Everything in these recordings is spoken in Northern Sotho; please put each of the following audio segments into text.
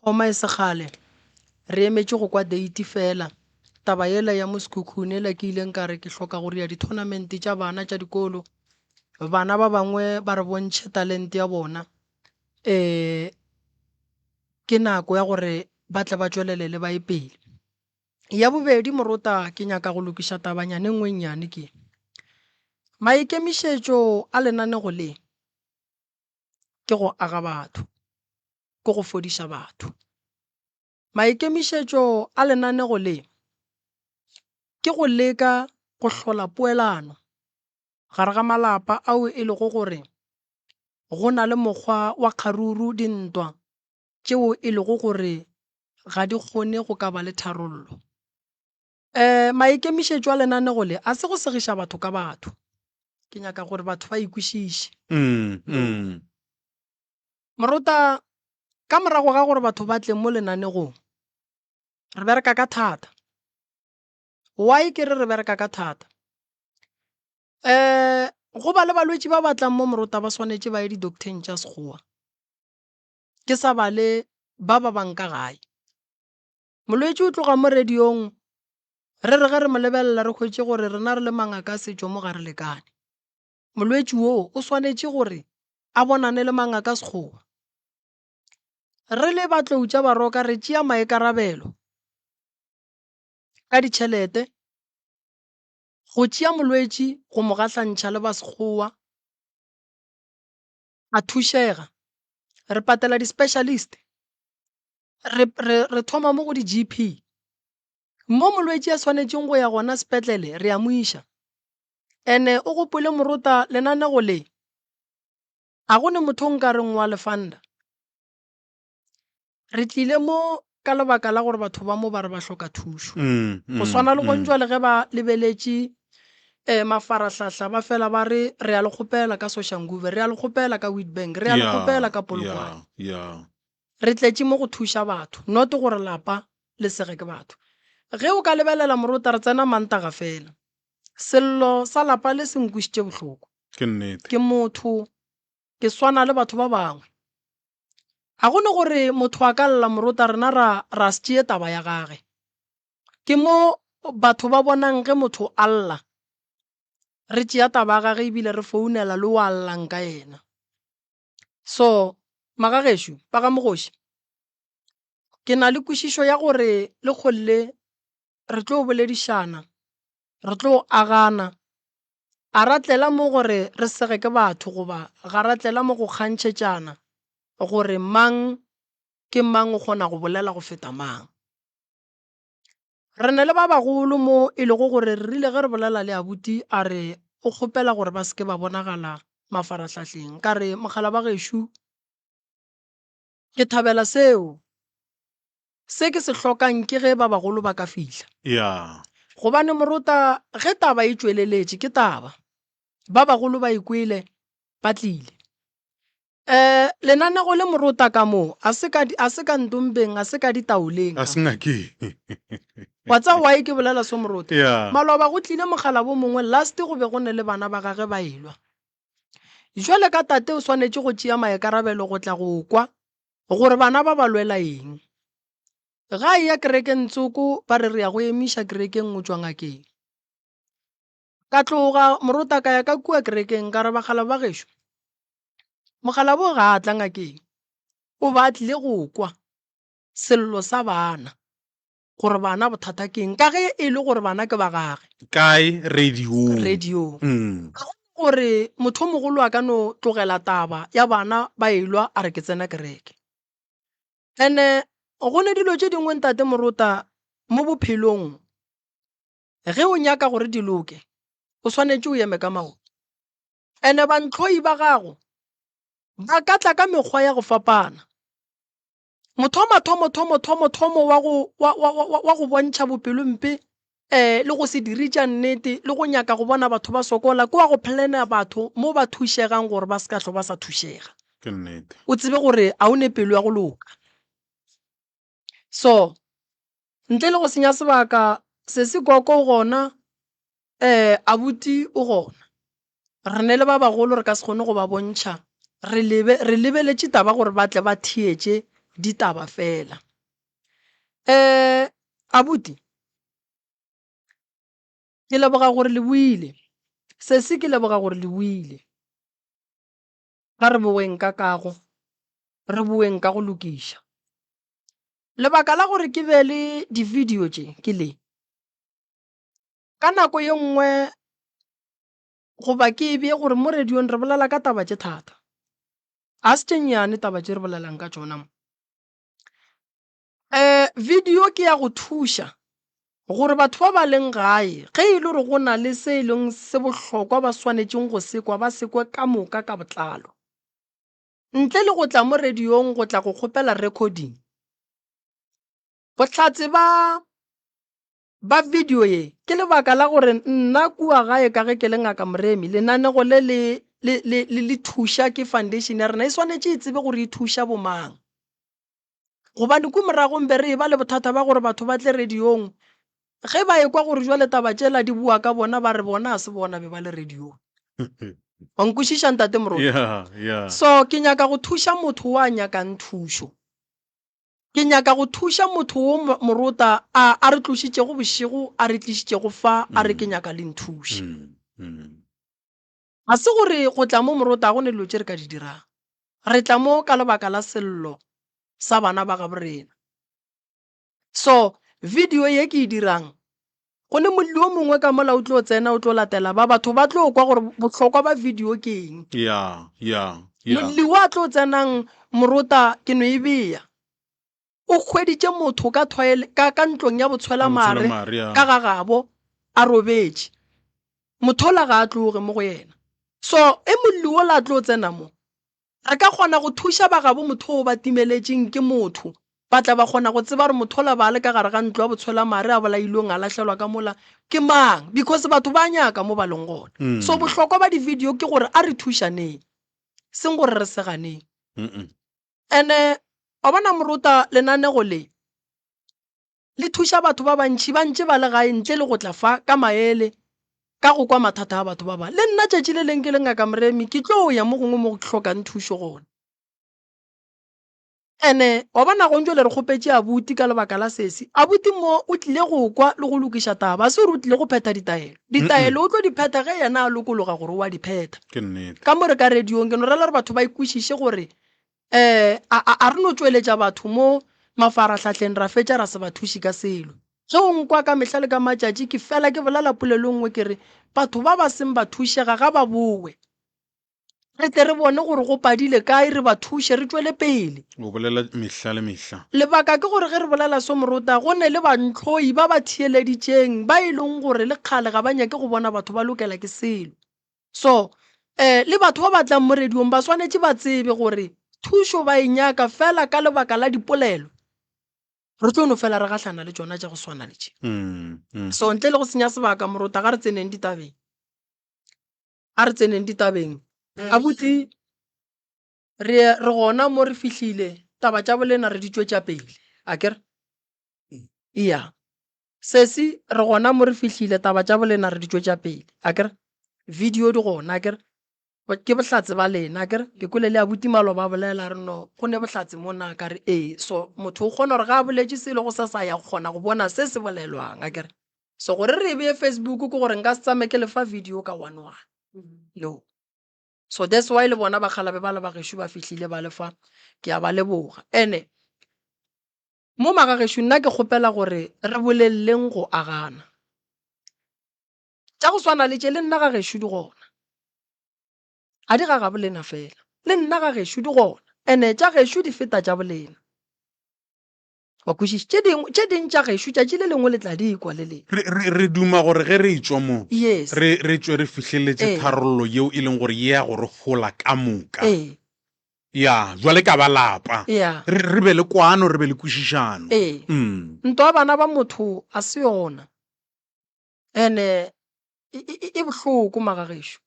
Thoma e se kgale. Re emetše go kwa date fela. Taba yela ya mo Sekhukhune yela ke ileng ka re ke hloka go ria di-tournament tša bana tša dikolo, bana ba bangwe ba re bontšhe talente ya bona. Um ke nako ya gore ba tle ba tšwelelele ba ye pele. Ya bobedi morota ke nyaka go lokiša tabanyana e nngwe e nnyane ke. Maikemišetšo a lenanego le ke go aga batho, ke go fodiša batho. Maikemišetšo a lenanego le ke go leka go hlola poelano gare ga malapa ao e lego gore go na le mokgwa wa kgaruru, dintwa tšeo e lego gore ga di kgone go ka ba le tharollo. Um maikemišetšo a lenanego le a se go segiša batho ka batho. Ke nyaka gore batho ba ikwešiše. Mm, mm. Morota, ka morago ga gore batho ba tle mo lenanegong, re bereka ka thata. Why ke re re bereka ka thata? Um go ba le balwetši ba ba tlang mo morota ba swanetše ba ye di-docteng tša Sekgowa. Ke sa bale ba ba bang ka gae. Molwetši o tloga mo radiong, re re ge re mo lebelela re hwetše gore rena re le mangaka a setšo mo ga re lekane. Molwetši woo o swanetše gore a bonane le mangaka a Sekgowa. Re le Batlou tša Baroka re tšea maikarabelo ka ditšhelete go tšea molwetši go mo gahlantšha le ba Sekgowa a thušega. Re patela di-specialist. Re, re, re thoma mo go di-GP. Mo molwetši a swanetšeng go ya gona sepetlele, re a mo iša. Ene o gopole morota lenanego le, a go ne motho o nkareng wa le fanda. Re tlile mo ka lebaka la gore batho ba mo ba re ba hloka thušo. Mm, Go swana le mm, gong jwale ge ba lebeletše um mafarahlahla ba fela ba re re a le kgopela ka Soshanguve, re a le kgopela ka Witbank, re a le Yeah, kgopela ka Polokwane. yeah, yeah. Re tletše mo go thuša batho, not gore lapa le sege ke batho. Ge o ka lebelela morota re tsena Mantaga fela. Sello sa lapa le se nkwešitše bohloko. Ke nnete. Ke motho, ke swana le batho ba bangwe. Ga go ne gore motho a ka lla morota rena ra, ra se tšee taba ya gage. Ke mo batho ba bonang ge motho a lla, re tšea taba ya gage ebile re founela le o a llang ka yena. So, magagešo, ba ga Mogoši, ke na le kwešišo ya gore le kgolle re tlo boledišana, re tlo agana. A ra tlela mo gore re sege ke batho goba ga ra tlela mo go kgantšhetšana gore mang ke mang o kgona go bolela go feta mang. Re na le ba bagolo mo e lego gore re rile ge re bolela le abuti a re o kgopela gore ba se ke ba bonagala mafarahlahleng. Ka re, Mokgala ba gešo, ke thabela seo. Se ke se hlokang ke ge ba bagolo ba ka fihla. Ya. Gobane morota ge taba e tšweleletše ke taba. Ba bagolo ba e kwele, ba tlile. Eh, lenanego le morota ka mo, a se ka, a se ka ntombeng, a se ka ditaoleng A ka se mo. ngakeng. Wa tseba why ke bolela so morota? Yeah. Maloba go tlile mogala bo mongwe last go be go ne le bana ba gage ba elwa. Jwale ka tate o swanetše go tšea maikarabelo go tla go kwa gore bana ba ba lwela eng. Ga a eya kerekeng tsoko ba re re ya go emiša kerekeng o tšwa ngakeng. Ka tloga morota ka ya ka kua kerekeng ka re bagala ba gešo Mokgalabje ga a tla ngakeng, o ba a tlile go kwa sello sa bana gore bana bothata ke eng ka ge e le gore bana ke ba gage. Kae? Radiong. Radiong. Mm. Ga go gore motho o mogolo a ka no tlogela taba ya bana ba elwa a re ke tsena kereke. Ene go ne dilo tše dingwe ntate Morota mo bophelong ge o nyaka gore di loke o swanetše o eme ka maoto. Ene bantlhoi ba gago ba ka tla ka mekgwa ya go fapana. Motho wa mathomo thomo thomo thomo wa go wa, wa, wa, wa go bontšha bopelompe eh, le go se dire tša nnete le go nyaka go bona batho ba sokola ke wa go plana batho mo ba thušegang gore ba se ka hlo ba sa thušega. Ke nnete. O tsebe gore a o ne pelo ya go loka. So ntle le go senya sebaka sesi Koko o gona eh abuti o gona. Re ne le ba bagolo re ka se kgone go ba bontšha. Re lebe re lebeletše taba gore ba tle ba theetše ditaba fela. Um abuti, ke leboga gore le boile. Sesi ke leboga gore le boile. Ga re boweng ka kago, re boweng ka go lokiša. Lebaka la gore ke be le di-video tše ke le, ka nako ye nngwe goba ke e bee gore mo radiong re bolela ka taba tše thata. A se tše nnyane taba tše re bolelang ka tšona mo. Um video ke ya go thuša gore batho ba ba leng gae ge e le gore go na le se e leng se bohlokwa ba swanetšeng go se kwa ba se kwe ka moka ka botlalo. Ntle le go tla mo radiong go tla go kgopela recording. Bohlatse ba ba video ye ke lebaka la gore nna kua gae ka ge ke le Ngaka Moremi lenanego le le le le le le thuša ke foundation ya rena e swanetše e tsebe gore e thuša bomang. Gobane ku moragong be re eba le bothata ba gore batho ba tle radiong ge ba ekwa gore jwale taba tšela di bua ka bona ba re bona a se bona be ba le radiong. Wa nkwešiša Ntate Moruti? Yeah, yeah. So ke nyaka go thuša motho wa nyakang thušo. Ke nyaka go thuša motho wo Morota a a re tlošitšego bošego a re tlišitšego fa a re ke nyaka le nthuše. Ga se gore go tla mo Morota ga go ne dilo tše re ka di dirang. Re tla mo ka lebaka la sello sa bana ba gabo rena. So video ye ke e dirang, go ne molli o mongwe ka mola o tlo tsena o tlo latela ba, batho ba tlo kwa gore bohlokwa ba video ke eng. Ya, ya, ya. Molli wa tlo tsenang morota ke no e bea. O hweditše motho ka toilet, ka, ka ntlong ya botshwelamare Botshwelamare, ya. ka ga gabo a robetše. Mothola ga a tloge mo go yena. So e molli wola a tlo tsena mo, Re ka kgona go thuša ba gabo motho o ba timeletšeng ke motho, ba tla ba kgona go tseba gore motho ola ba a le ka gare ga ntlo ya botshwelamare a bolailweng a lahlelwa ka mola ke mang because batho ba nyaka mo ba leng gona. So bohlokwa ba di-video ke gore a re thušaneng, seng gore re seganeng. And-e wa bona Moruta lenanego le Le thuša batho ba bantši ba ntše ba le gae ntle le go tla fa ka maele ka go kwa mathata a batho ba bangwe. Le nna tšatši le leng ke le Ngaka Moremi ke tlo ya mo gongwe mo go hlokang thušo gona. Ene wa bona gong jwale re kgopetše abuti ka lebaka la sesi. Abuti mo o tlile go kwa le go lokiša taba, a se gore o tlile go phetha ditaelo. Ditaelo o tlo di phetha ge yena a lokologa gore o a di phetha. Ke nnete. Ka mo re ka radiong ke no rela gore batho ba ikwešiše gore Eh, a, a, a re no tšweletša batho mo mafarahlahleng ra fetša ra se ba thuše ka selo. Ge o nkwa ka mehla le ka matšatši ke fela ke bolela polelo e nngwe ke re, batho ba ba seng ba thušega ga ba bowe. Re tle re bone gore go padile kae re ba thuše re tšwele pele. O bolela mehla le mehla. Lebaka ke gore ge re bolela so morota go ne le bantlhoi ba ba theeleditšeng ba e leng gore le kgale ga ba nyake go bona batho ba lokela ke selo. So, eh, le batho ba ba tlang mo radiong ba swanetše ba tsebe gore thušo ba e nyaka fela ka lebaka la dipolelo. Re tlo no fela re gahlana le tšona tša go swana le tše. So ntle le go senya sebaka morota ga re tseneng ditabeng. A re tseneng ditabeng. Abuti re re gona mo re fihlile taba tša bolena re di tšwetša pele. Akere? Iya. Sesi, re gona mo re fihlile, taba tša bolena re di tšwetša pele. Akere? Video di gona, akere? Ke bohlatse ba lena, akere? Ke kwele le abuti maloba a bolela, a re no, go ne bohlatse mo na, ka re ee. So motho o kgona gore ga a boletše selo go sa sa ya go kgona go bona se se bolelwang, akere? So gore re e beye Facebook ke gore nka se tsame ke le fa video ka one one. No. So that's why le bona bakgalabe ba le ba gešo ba fihlile ba le fa, ke a ba leboga. Ene Mo magagešo nna ke kgopela gore re bolelleng go agana. Tša go swana le tše le nna ga gešo di gona. Ga di ga gabo lena fela, le nna ga gešo di gona. Ene tša gešo di feta tša bolena. Wa kwešiša? Tše dingwe, tše ding tša gešo tšatši le lengwe le tla di kwa le lena. Re, re, re duma gore ge re etšwa mo, Yes. re, re tšwe re fihleletše Ee. tharollo yeo e leng gore ye ya go re hola ka moka. Ee. Ya, jwale ka ba lapa. Ya. Re, re be le kwano, re be le kwešišano. Ee. Mm. Ntwa ya bana ba motho a se yona. Ene e, e, e bohloko magagešo.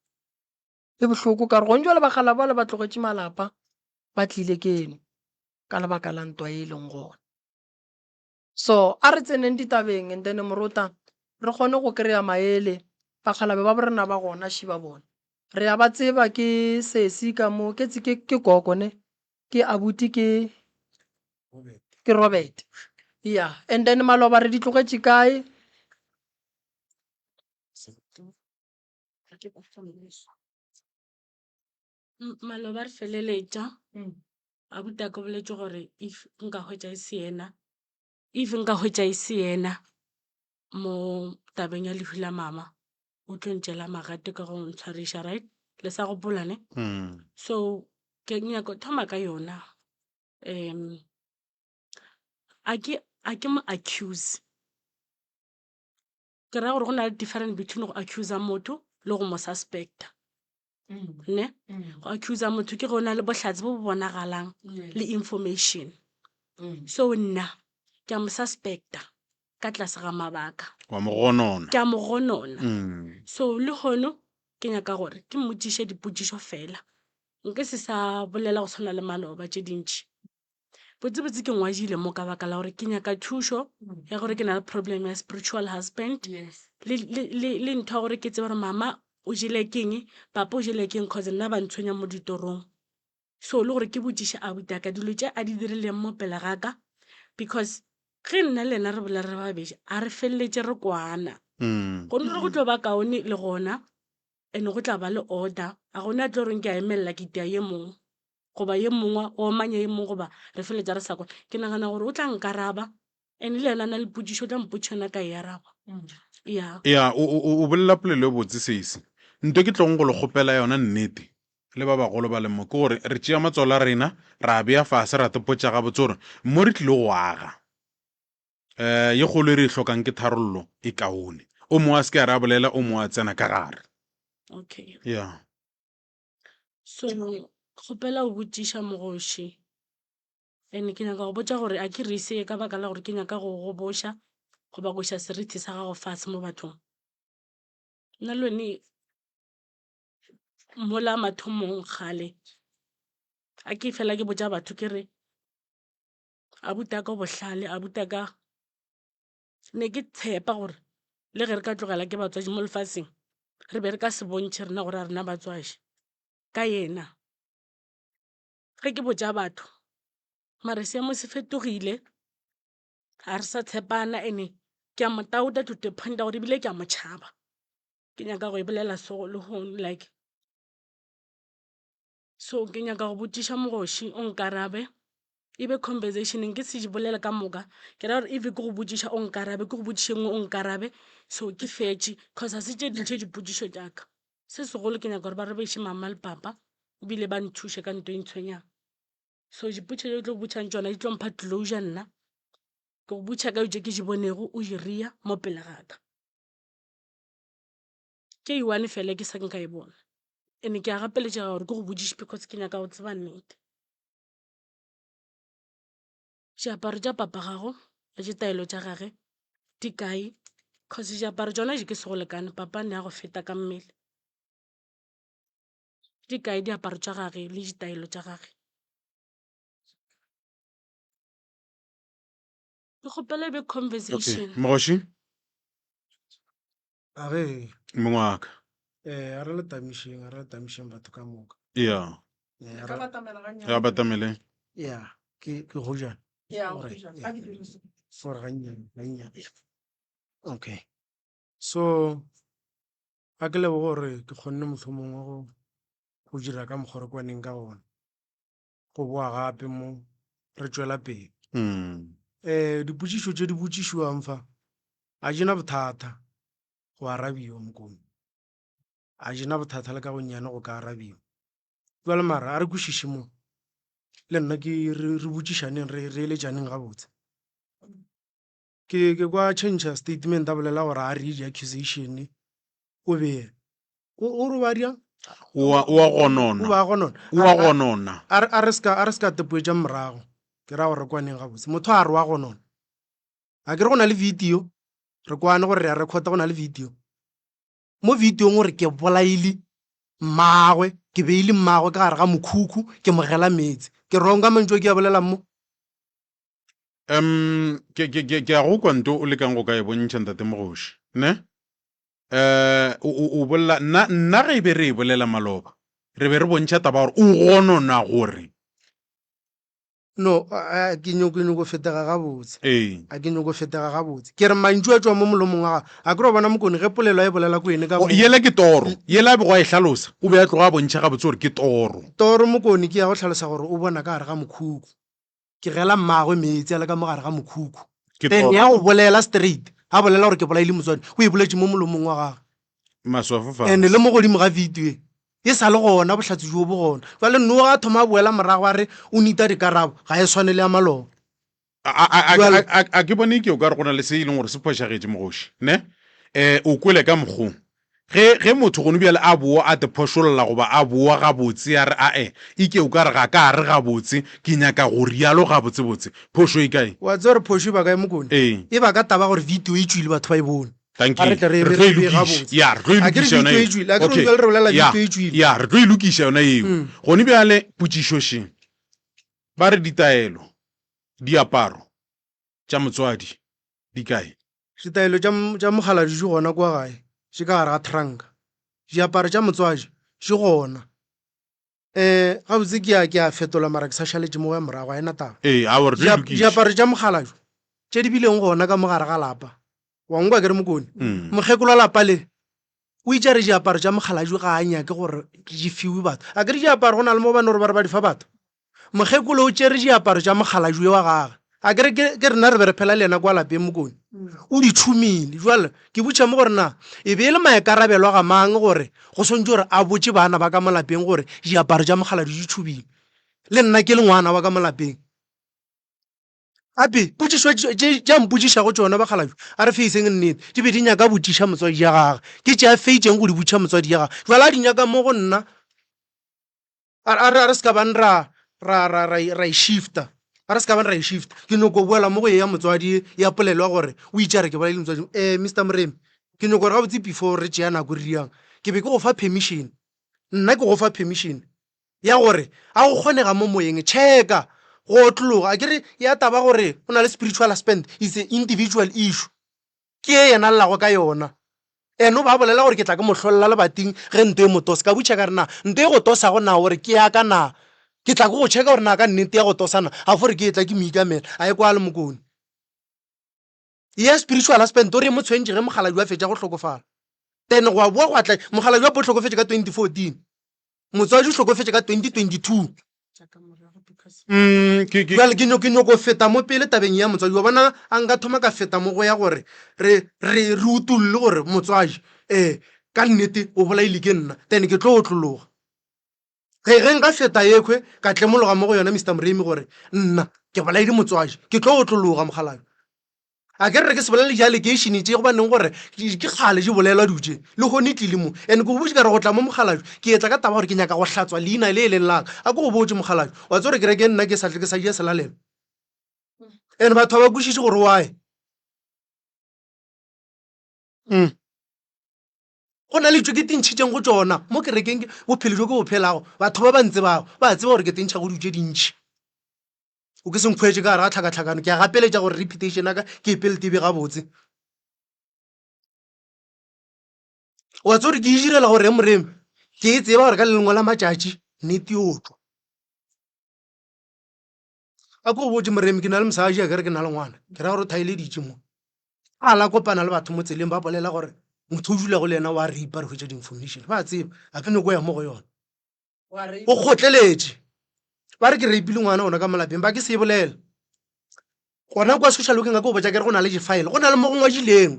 E bohloko ka gore gong jwale bakgalabje bale ba tlogetše malapa ba tlile keno ka lebaka la ntwa e leng gona. So a re tseneng ditabeng and then morota re kgone go kry-a maele bakgalabje ba borena ba gona ši ba bona. Re a ba tseba ke sesi ka mo ke ke ke gogo ne ke abuti ke. Ke Robert. Ya, and then maloba re di tlogetše kae? Maloba re feleletša abuti a ka boletše gore if nka hwetša e se yena, if nka hwetša e se yena mo tabeng ya lehu la mama o tlo ntšela magato ka go ntshwariša right le sa gopola ne so ke nyaka go thoma ka yona um a ke a ke mo accuse ke ra gore go na le different between go accuser motho le go mo suspecta ne go accuser motho ke ge o na le bohlatse bo bo bonagalang le information so nna ke a mo suspecta ka tlase ga mabaka wa mo gonona ke a mo gonona so le hono ke nyaka gore ke mmotšiše dipotšišo fela nke se sa bolela go tshwana le maloba tše dintši Botsebotse ke ngwadile mo ka baka la gore ke nyaka thušo ya gore ke na le problem ya spiritual husband le, le, le, le ntho ya gore ke tsebe gore mama o jele keng papa o jele keng cause nna ba ntshwenya mo ditorong. So le gore ke botšiše abuti wa ka dilo tše a di dirileng mo pele ga ka because ge nna le yena re bolela re babedi a re feleletše re kwana. Go no re go tlo ba kaone le gona and go tla ba le order a gona a tlo reng ke a emelela ke itia ye mongwe. goba ye mongwe o omanya ye mongwe goba re feletša re sa kwane. Ke nagana gore o tla nkaraba and le yena a na le potšišo o tla mpotša yona ka e araba. Ya. Ya, o, o, o bolela polelo e botse sesi. Nto ke tlong go le kgopela yona nnete, le ba bagolo ba leng mo, ke gore re tšea matswalo a rena, ra a bea fase, ra tepotša gabotse gore mo re tlile go aga. Um ye kgolo e re e hlokang ke tharollo e kaone. O mongwe a se ke a re a bolela, o mongwe a tsena ka gare. Okay. Ya. So kgopela go botšiša mogoši and ke nyaka go botša gore a ke rise ka baka la gore ke nyaka go goboša goba go iša serithi sa gago fase mo bathong. Nna le wene mola mathomong kgale a ke fela ke botša batho ke re abuti wa ka o bohlale, abuti wa ka ne ke tshepa gore le ge re ka tlogela ke batswadi mo lefaseng re be re ka se bontšhe rena gore a rena batswadi ka yena. Ge ke botša batho mare seemo se fetogile ga re sa tshepana and-e ke a mo touta to the point ya gore ebile ke a mo tšhaba. Ke nyaka go e bolela so lehono like So ke nyaka go botšiša mogoši o nkarabe e be conversation nke se di bolele ka moka ke ra gore if ke go botšiša o nkarabe ke go botšiše nngwe o nkarabe so ke fetše cause ga se tše dintši dipotšišo tša ka. Se segolo ke nyaka gore ba robeše mama le papa ebile ba nthuše ka nto e ntshwenyang. So dipotšišo tše ke tlo go botšang tšona di tlo mpha closure nna ke go botša ka tše ke di bonego o di ria mo pele ga ka. Ke e one fela ke sa nka e bona and ke a gapeletšega gore ke go botšiše because ke nyaka go tseba nnete. Diaparo tša papa gago le ditaelo tša gage di kae cause diaparo tšona di ke se go lekane papa ne a go feta ka mmele. Di kae diaparo tša gage le ditaelo tša gage? Ke kgopela e be conversation. Okay. Mogoši? A ge. Mongwe wa ka. Eh, a re le tamišeng, a re le tamišeng batho ka moka. Ya. Eh, Ka batamela gannyane. Ya batamele. Ya, ke ke gojana. Ya, Alright, gojana. yeah. A ke dire so. Sorry gannyane, gannyane. Okay. So, a ke leboge gore ke kgonne mohlomongwe go go dira ka mokgwa re kwaneng ka gona. Go boa gape mo re tšwela pele. Mm. Eh, dipotšišo tše di botšišiwang fa a di na bothata go arabiwa mokome. A di na bothata le ka gonnyane go ka arabiwa. Bjale mara a re kwešiše mo le nna ke re re botšišaneng re re eletšaneng gabotse. Ke ke kwa tšhentšha statement a bolela gore a re di-accusation o be o o re ba diang O a o a gonona. O ba gonona. O a gonona. A re a re ska a re ska tepoetša morago. Ke ra gore re kwaneng gabotse. Motho a re wa gonona. A ke re go na le video, re kwane gore re a rekhota go na le video. Mo videong o re ke bolaile mmagwe, ke beile mmagwe ka gare ga mokhukhu, ke mo gela meetse. Ke wrong ka mantšu a ke a bolelang mo? Um ke ke ke ke a go kwa nto o lekang go ka e bontšha ntate Mogoši, ne? Eh o o o bolela nna nna ge e be re e bolela maloba, re be re bontšha taba gore o gonona gore. No, a ke nyoko nyoko fetega gabotse. Ee. A ke nyoko fetega gabotse. Ke re mantšu a tšwa mo molomong wa gago. A ke re wa bona Mokone ge polelo a e bolela ko ene ka O, mo. yela ke toro. Yela a bego a e hlalosa, o be a tloga a bontšha gabotse gore ke toro. Toro Mokone ke ya go hlalosa gore o bona ka gare ga mokhukhu. Ke gela mmagwe meetse a le ka mo gare ga mokhukhu. Ke Then toro. ya go bolela straight, a bolela gore ke bolaile motswadi, o e boletše mo molomong wa gagwe. Maswafo fase. And le mo godimo ga video e, e sa le gona bohlatse bjo bo gona. Jwale no a thoma a boela morago a re o nita dikarabo, ga e swane le ya maloba. A, a, a, Jwale a, a, a ke bone ke o ka re go na le se e leng gore se phošagetše mogoši, ne? Eh, o kwele ka mokgo. Ge, ge motho gone bjale a boa a te phošolla goba a boa gabotse a re ae, ike o ka re ga ka a re gabotse, ke nyaka go rialo gabotsebotse, phošo e kae? Wa tseba gore phošo e ba kae Mokone? Ee. E ba ka taba gore video e tšwile batho ba e bone. Thank A re you. tle re Re re tlo e re bee lokiša. gabotse. Ya, re tlo e A ke re lokiša yona video e eo. tšwile, a ke re Okay. bjale re bolela Ya, video e tšwile. ya, re tlo e lokiša yona eo. Mm. Gone bjale potšišo še. Ba re ditaelo, diaparo tša motswadi di kae? Ditaelo tša tša mokgaladi di gona kua gae, di ka gare ga trunk. Diaparo tša motswadi di gona. Um gabotse ke a ke a fetola mara ke sa šaletše mo go ya morago, ga e na taba. Ee, aowa re tlo e lokiša. Diaparo tša mokgaladi tše di bileng gona ka mo gare ga lapa, wa nkwa ke re Mokone? Mm. Mokgekolo wa lapa le o itše a re diaparo tša mokgaladi ga a nyake gore di fiwe batho. A ke re diaparo go na le mo ba no re ba re ba di fa batho. Mokgekolo o tšere diaparo tša mokgalabje wa gagwe. A ke re ke, ke rena re be re phela le yena kwa lapeng Mokone. O di tšhomile. Jwale ke botša mo gore na e be e le maikarabelo a ga mang gore go swantše gore a botše bana ba ka mo lapeng gore diaparo tša mokgalabje di tšhobile. Le nna ke le ngwana wa ka mo lapeng. Gape potšišo tše tše a mpotšišago tšona bakgalabje, a re feiseng nnete, di be di nyaka botšiša motswadi ya gagwe. Ke tše a feitšeng go di botšiša motswadi ya gagwe. Jwale a di nyaka mo go nna. A a re a re se ka bang ra ra ra ra ra e shifta a re se ka bang ra e shifta ke nyoko boela mo go ye ya motswadi ya polelo ya gore o itše a re ke bolaile motswadi um Mister Moremi ke nyoko gore gabotse before re tšea nako re riang ke be ke go fa permission nna ke go fa permission ya gore a go kgonega mo moyeng checka go otlologa a ke re ya taba gore o na le spiritual husband is a individual issue Ke ye yena a llago ka yona. Ene o ba bolela gore ke tla ke mo hlolla lebating ge nto e mo tosa. Ka botšiša ka re, Na nto e go tosago na o re ke ya ka na? Ke tla ke go checka gore na ka nnete ya go tosa na? A fo re ke etla ke mo ikamela. A e kwale Mokone. Ye spiritual husband o re e mo tshwentše ge mokgalabje a fetša go hlokofala. Then gwa boa gwa tla mokgalabje wa po hlokofetše ka 2014. Motswadi o hlokofetše ka 2022. Mm, ke, ke, Bjale ke nyoko, ke nyoko feta mo pele tabeng ya motswadi. Wa bona, a nka thoma ka feta mo go ya gore re, re, re utolle gore motswadi, eh, ka nnete o bolaile ke nna, then ke tlo otlologa. Ge, ge nka feta yekhwe, ka tlemologa mo go yona Mister Moremi gore nna ke bolaile motswadi, ke tlo otlologa mokgalabje. A ke re re ke se bolele di-allegation tše gobaneng gore ke kgale di bolelwa dilo tše, lehono e tlile mo. And ke go botše ka re go tla mo mokgalabje, ke etla ka taba gore ke nyaka go hlatswa leina le e leng la ka. A ke go botše mokgalabje, wa tseba gore kerekeng nna ke sa tle ke sa ja selalelo. And batho ga ba kwešiše gore why. Mm. Go na le tšo ke tintšhitšeng go tšona mo kerekeng, bophelo bjo ke bo phelago, batho ba ba ntsebago ba tseba gore ke tintšha go dilo tše dintši. O ke se nkhwetše ka gare ga tlhakatlhakano, ke a gapeletša gore reputation ya ka ke e pelte be gabotse. Wa tseba gore ke e direla gore Moremi, ke e tseba gore ka le lengwe la matšatši nnete yo tšwa. A ko go botše Moremi, ke na le mosadi a ke re ke na le ngwana, ke ra gore o thaeleditše mo. A la kopana le batho mo tseleng ba bolela gore motho o dulago le yena wa rape re hwetša di-information, ba tseba a ke nyako ya mo go yona. O kgotleletše. Ba re ke rapile ngwana gona ka mo lapeng, ba ke se e bolela. Gona kwa social workeng a ke go botša ke re go na le di-file, go na le mo go ngwadileng.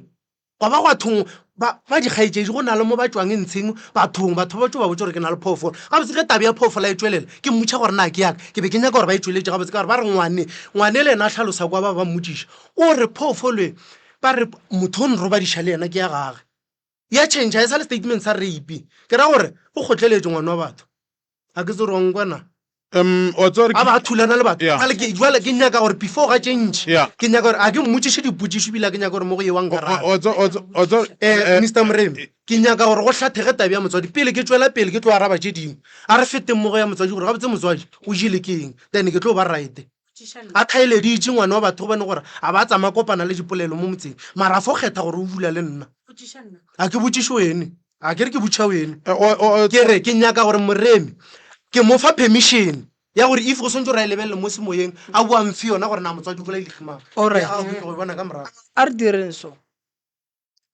Gwa ba gwa thong ba ba dikgaetšedi go na le mo ba tšwang ntsheng bathong, batho ba tšo ba botša gore ke na le phoofolo. Gabotse ge taba ya phoofolo e tšwelela, ke mmotša gore na ke ya ka. Ke be ke nyaka gore ba e tšweletše gabotse ka gore ba re ngwane, ngwane le yena a hlalosa kwa ba ba mmotšiša. O re phoofolo e ba re motho o nrobadiša le yena ke ya gage. Ya change e sa le statement sa rape. Ke ra gore o kgotleletše ngwana wa batho. A ke tsore wa nkwa na? Um, wa tseba gore A ba thulana le batho. Yeah. Jwale ke jwale ke nyaka gore before ga tše ntši. Yeah. Ke nyaka gore a ke mmotšiše dipotšišo ebile a ke nyaka gore mo go ye wa nkaraba. Wa tseba- wa tseba- wa tseba- Eh, eh, Mr. Moremi, ke nyaka gore go hlathege tabe ya motswadi pele ke tšwela pele ke tlo araba tše dingwe. A re feteng mo go ya motswadi gore gabotse motswadi o jele ke eng. Then ke tlo ba right. A thaeleditše ngwana wa batho gobane gore a ba tsamaya kopana le dipolelo mo motseng mara a fo kgetha gore o dula le nna. A ke botšiše wene, a ke re ke botšha wene. Eh, Ke re ke nyaka gore Moremi ke mo fa permission. Ya gore if go swantse gore a e lebelele mo semoyeng, a boa mfe yona gore na motswadi o bolaile ke mang. Alright. Ya, ke go e bona ka morago. A re direng so.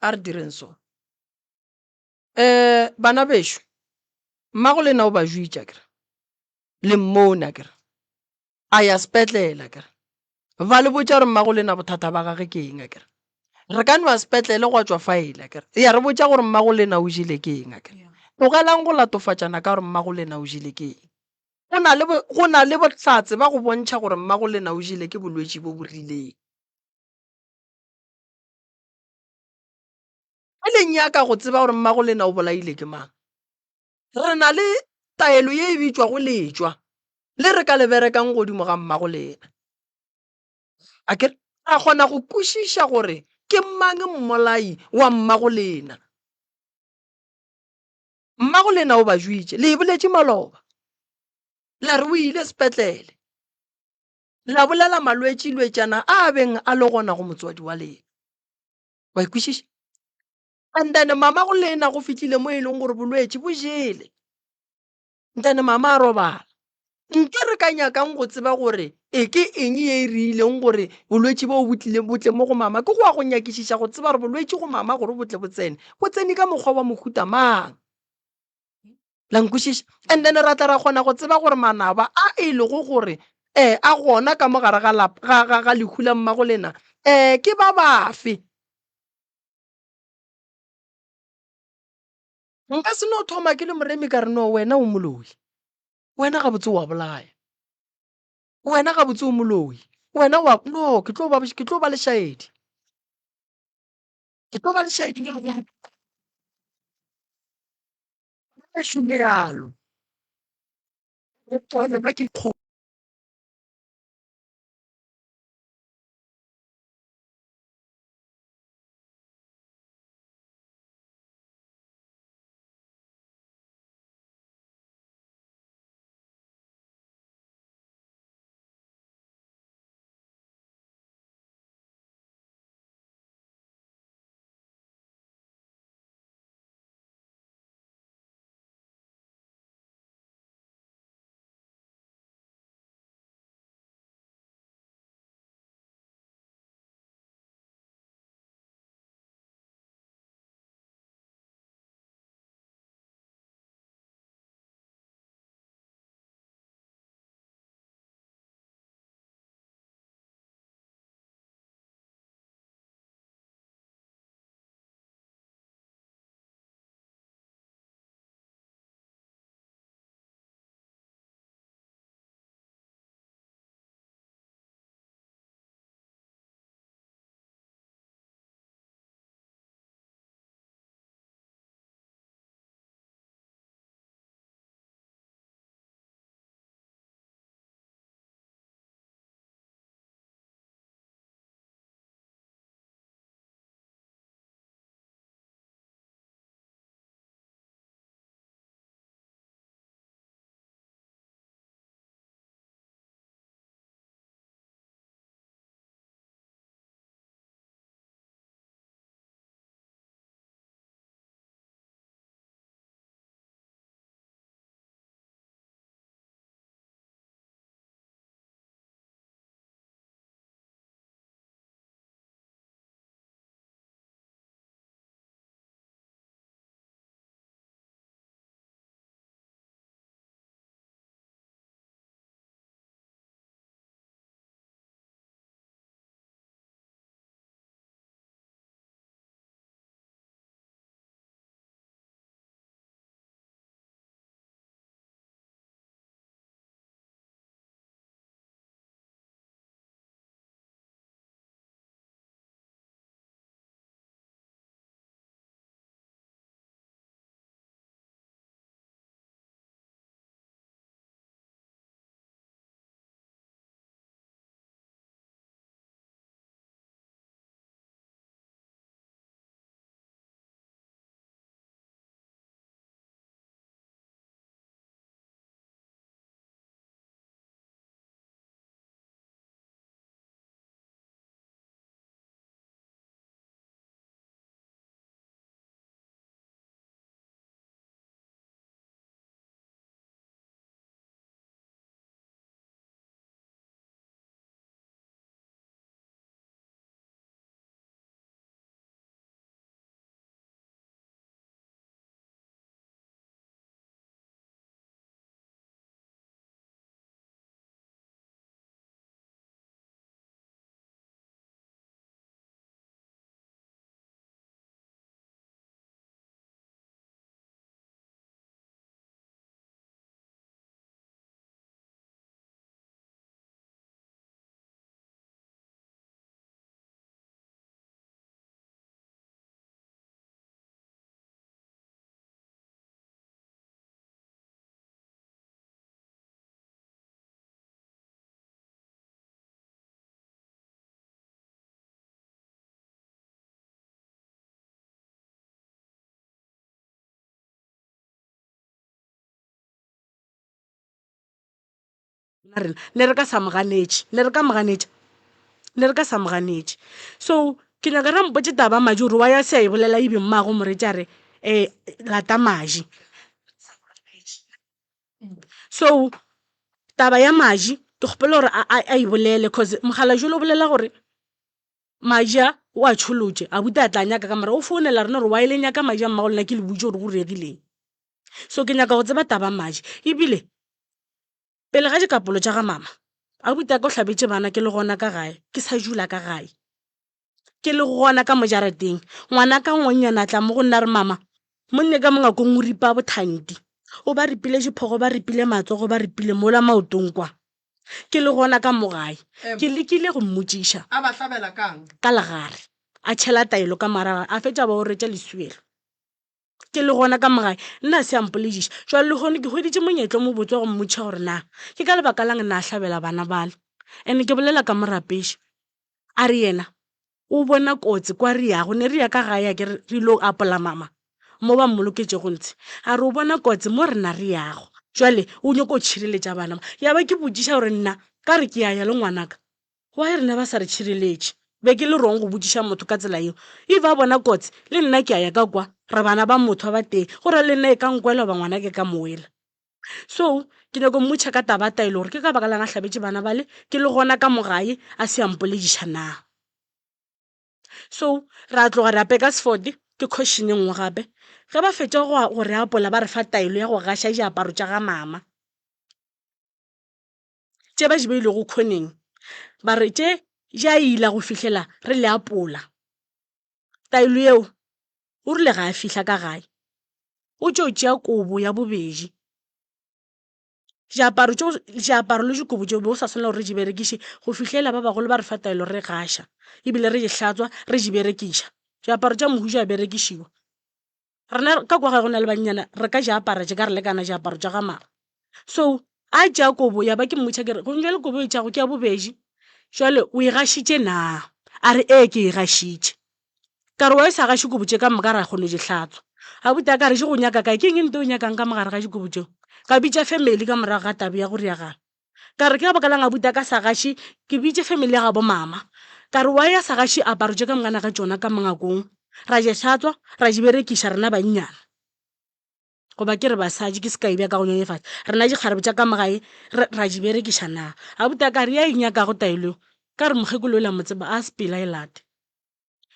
A re direng so. Um bana bešo, mmago lena o ba juitše akere? Le mmone akere? A ya sepetlele akere? Ba le botša gore mmago lena bothata ba gage ke eng akere? Re ka no ya sepetlele gwa tšwa faele akere? Ya re botša gore mmago lena o jele ke eng akere? Tlogelang go latofatšana ka gore mmago lena o jele ke eng. Go na le, go na le bohlatse ba go bontšha gore mmago lena o jele ke bolwetši bo bo rileng. Ge le nyaka go tseba gore mmago lena o bolaile ke mang, re na le taelo ye e bitšwago letšwa le re ka le berekang godimo ga mmago lena. A ke re ra kgona go kwešiša gore ke mang mmolai wa mmago lena. Mmago lena o ba jwitše, le e boletše maloba, la re o ile sepetlele, la bolela malwetšilwetšana a a beng a le gona go motswadi wa lena. Wa e kwešiša? And then mama go lena go fihlile mo e leng gore bolwetši bo jele. And then mama a robala. Ntle re ka nyakang go tseba gore e ke eng ye e rileng gore bolwetši bo bo tlile bo tle mo go mama ke go ya go nyakišiša go tseba gore bolwetši go mama gore bo tle bo tsene bo tsene ka mokgwa wa mohuta mang. La nkwešiša? And then ra tla ra kgona go tseba gore manaba a e lego gore um a gona ka mo gare ga lapa ga ga ga lehu la mmago lena um ke ba bafe. Nka se no thoma ke le moremi ka re no wena o moloi. Wena gabotse wa bolaya. Wena gabotse o moloi. Wena wa no ke tlo ba ke tlo ba lešaedi. Ke tlo ba lešaedi ke go Bjalo. Ke Rena ne re ka sa mo ganetše, ne re ka mo ganetša? Ne re ka sa mo ganetše. So ke nyaka re mpotše taba Maji gore why a se a e bolela ebe mmago Moreetši a re um lata Maji. So taba ya Maji ke kgopela gore a e bolele cause mokgalabje o bolela gore Maji a o a tšholotše, abuti a tla nyaka ka morago o founela rena gore why le nyaka Maji a mmago lena ke le botše gore go diregileng. So ke nyaka go tseba taba Maji ebile Pele ga dikapolo tša ga mama, abuti a ka o hlabetše bana ke le gona ka gae, ke sa dula ka gae. Ke le gona ka mo jarateng, ngwana ka ngwannyana a tla mo go nna a re, Mama, monne ka mo ngakong o ripa bothanti. O ba ripile diphogo, ba ripile matsogo, ba ripile mola maotong kwa. Ke le gona ka mo gae. Ke lekile go mmotšiša. A ba hlabela ka'ng? Ka legare. A tšhela taelo ka morago, a fetša a ba oretša leswielo. Ke le gona ka mogae, nna a se a mpolediša. Jwale lehono ke hweditše monyetla o mobotse wa go mmotšiša gore na ke ka lebaka la'ng nna a hlabela bana bale. Ene ke bolela ka morapeši. A re yena o bona kotsi kwa re yago, ne re ya ka gae akere re ilo apola mama mo ba mmoloketšego ntshe. A re o bona kotsi mo rena re yago, jwale o nyoko tšhireletša bana ba. Ya ba ke botšiša gore nna ka re ke a ya le ngwanaka, Why rena ba sa re tšhireletše? Be ke le wrong go botšiša motho ka tsela yeo. If a bona kotsi, le nna ke a ya ka kwa. Re bana ba motho ba batee. Go ra le nna e ka nkwela goba ngwanake e ka mo wela. So, ke nyako mmotšha ka taba ya taelo gore ke ka baka lang a hlabetše bana bale, ke le gona ka mo gae a se a mpolediša na. So, ra tloga ra peka sefode, ke question e nngwe gape. Ge ba fetša go, go re apola ba re fa taelo ya go gaša diaparo tša ga mama. Tše ba di beilego khoneng, ba re tše di a ila go fihlela re le apola. Taelo yeo o rile ga a fihla ka gae, o tšo tšea kobo ya bobedi. Diaparo tšeo, diaparo le dikobo tšeo be go sa swanela gore re di berekiše go fihlela ba bagolo ba re fa taelo re gaša, ebile re di hlatswa re di berekiša. Diaparo tša mohu di a berekišiwa. Rena ka kwa gae go na le bannyana re ka ja apara tše ka re lekana diaparo tša ga mara. So a tšea kobo ya ba ke mmotša ke re gong jwale kobo e tšago ke ya bobedi jwale o e gašitše na? A re ee ke e gašitše. Ka re wa e sa gaše kobo tše ka moka ra kgona go di hlatswa. Abuti a ka re di go nyaka kae ke eng nto o nyakang ka mogare ga dikobo tšeo? Ka bitša family ka morago ga taba ya go riagala. Ka re ke ka baka lang abuti a ka sa gaše, ke bitše family ya gabo mama. Ka re why a sa gaše aparo tše ka mokana ga tšona ka mongakong, ra je hlatswa, ra di berekiša rena bannyana. Goba ke re basadi, ke sekai bja ka go nyenyefatša, rena dikgarebe tša ka mo gae re, ra di berekiša na? Abuti a ka re ya e nyakago taelo eo, ka re mokgekolo yola motseba a sepela e late.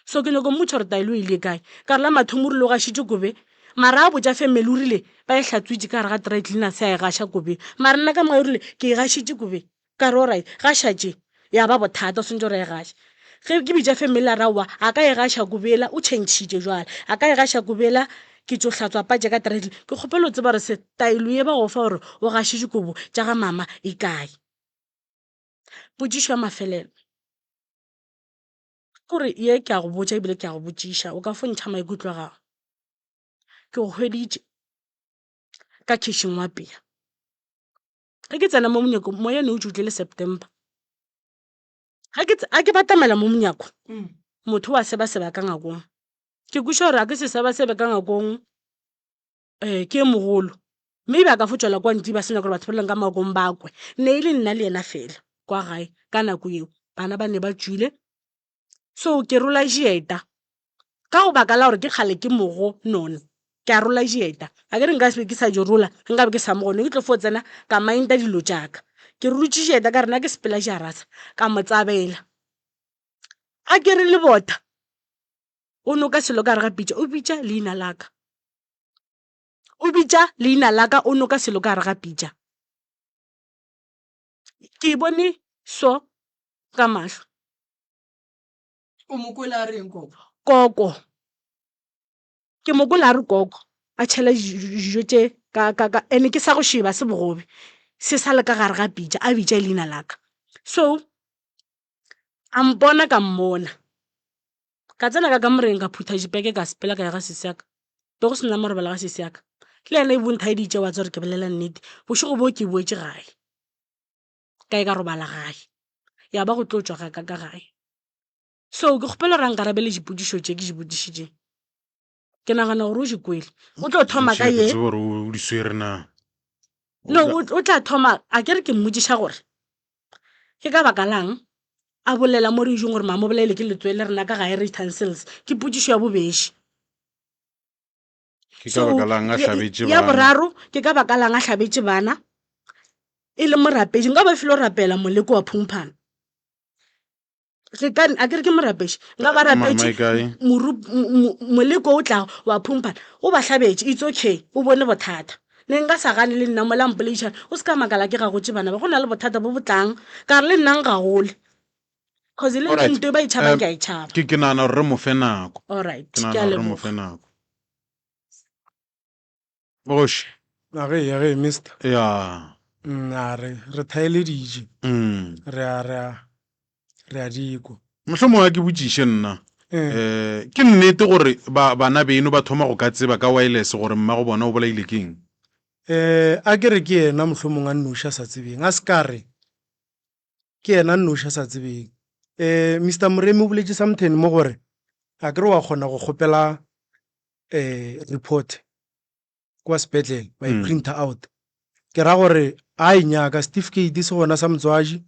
So ke nyoko mmotša gore taelo e ile kae. Ka re la mathomo o rile o gašitše kobe, mara a botša family o rile ba e hlatswitše ka gare ga dry cleaner se a e gaša kobe. Mara nna ka mogae o rile ke e gašitše kobe. Ka re alright, gaša tše. Ya ba bothata o swanetše gore a e gaše. Ge ke bitša family a re aowa a ka e gaša kobela, o tšhentšhitše jwale. A ka e gaša kobela ke tšo hlatswa patše ka dry cleaner. Ke kgopela o tseba gore se taelo ye ba go fa gore o gaše dikobo tša ga mama e kae. Potšišo ya mafelelo. Kore ye ke a go botša ebile ke a go botšiša, o ka fo ntšha maikutlo a gago. Ke go hweditše ka khitšhing wa apea. Ge ke tsena mo monyakong, moya ne o tšutle le September. Ge ke a ke batamela mo monyako, motho wa sebaseba ka ngakong. Ke kwešiša gore a ke se sebasebe ka ngakong um ke e mogolo. Maybe a ka fo tšwela kwa ntle ba se nyaka gore batho ba leng ka ngwakong ba kwe. Ne e le nna le yena fela kwa gae ka nako eo, bana ba ne ba tšwile. So ke rola dieta ka go baka la gore ke kgale ke mogo nona, ke a rola dieta. Akere nka se be ke sa di rola nka be ke sa mo gone, ke tlo fo tsena ka mind-a dilo tša ka. Ke rotše dieta ka re nna ke sepela jarata ka mo tsabela. A ke re lebota o noka selo ka gare ga pitša o bitša leina la ka. O bitša leina la ka o noka selo ka gare ga pitša. Ke e bone so ka mahlo. O mo kwele a reng koko? Koko. Ke mo kwele a re koko, a tšhela dijo tše ka, ka, ka, ene ke sa go šeba se bogobe, se sa le ka gare ga pitša, a bitša leina la ka. So, a mpona ka mmona. Ka tsena ka kamoreng ka phutha dipeke ka sepela ka ya ga sesi ya ka. Be go se na marobalo ga sesi ya ka. Le yena e bo nthaeditše wa tseba gore ke bolela nnete. Bošego boo ke boetše gae. Ka ye ka robala gae. Ya ba go tlo tšwa ga ka ka gae. So ke kgopela gore a nkarabele dipotšišo tše ke di botšišitšeng. Ke nagana gore o di kwele. O tlo thoma ka Ke ye. tsebe gore o di swere na. No, o tla thoma a ke re ke mmotšiša gore ke ka baka lang a bolela mo re ijong gore mama o bolaile ke letswele rena ka gae re tonsils. Ke potšišo ya bobedi. Ke ka baka lang a hlabetše bana? Ya boraro, ke ka baka lang a hlabetše bana e le morapedi? Nka ba filo rapela moleko wa phumphana. Re ka, a ke re ke morapedi, nka ba rapetše moleko o tlago wa phumphana, o ba hlabetše, it's okay, o bone bothata. Ne nka sa gane le nna mola mpoleišana, o se ka makala ke gagotše bana ba, go na le bothata bo bo tlang, ka re le nna nkagole. Cause le nna nto e ba e tšhabang ke a e tšhaba. Ke ke nagana gore re mo fe nako. Alright, Ke ke a nagana gore re mo leboga. fe nako. Bogoši. A ge, a ge, mister. Ya. A re, re thaeleditše. Mm. Re a, re a, re a di kwa. Mohlomongwe a ke botšiše nna. Eh, ke nnete gore ba, bana beno ba thoma go ka tseba ka wireless gore mmago bona o bolaile ke eng? Eh, a ke re ke yena mohlomongwe a nnoši a sa tsebeng. A se ka re ke yena a nnoši a sa tsebeng. Eh, Mister Moremi o boletše something mo gore a ke re wa kgona go kgopela eh, report kwa sepetlele wa e mm. printer out ke ra gore a e nyaka certificate se gona sa motswadi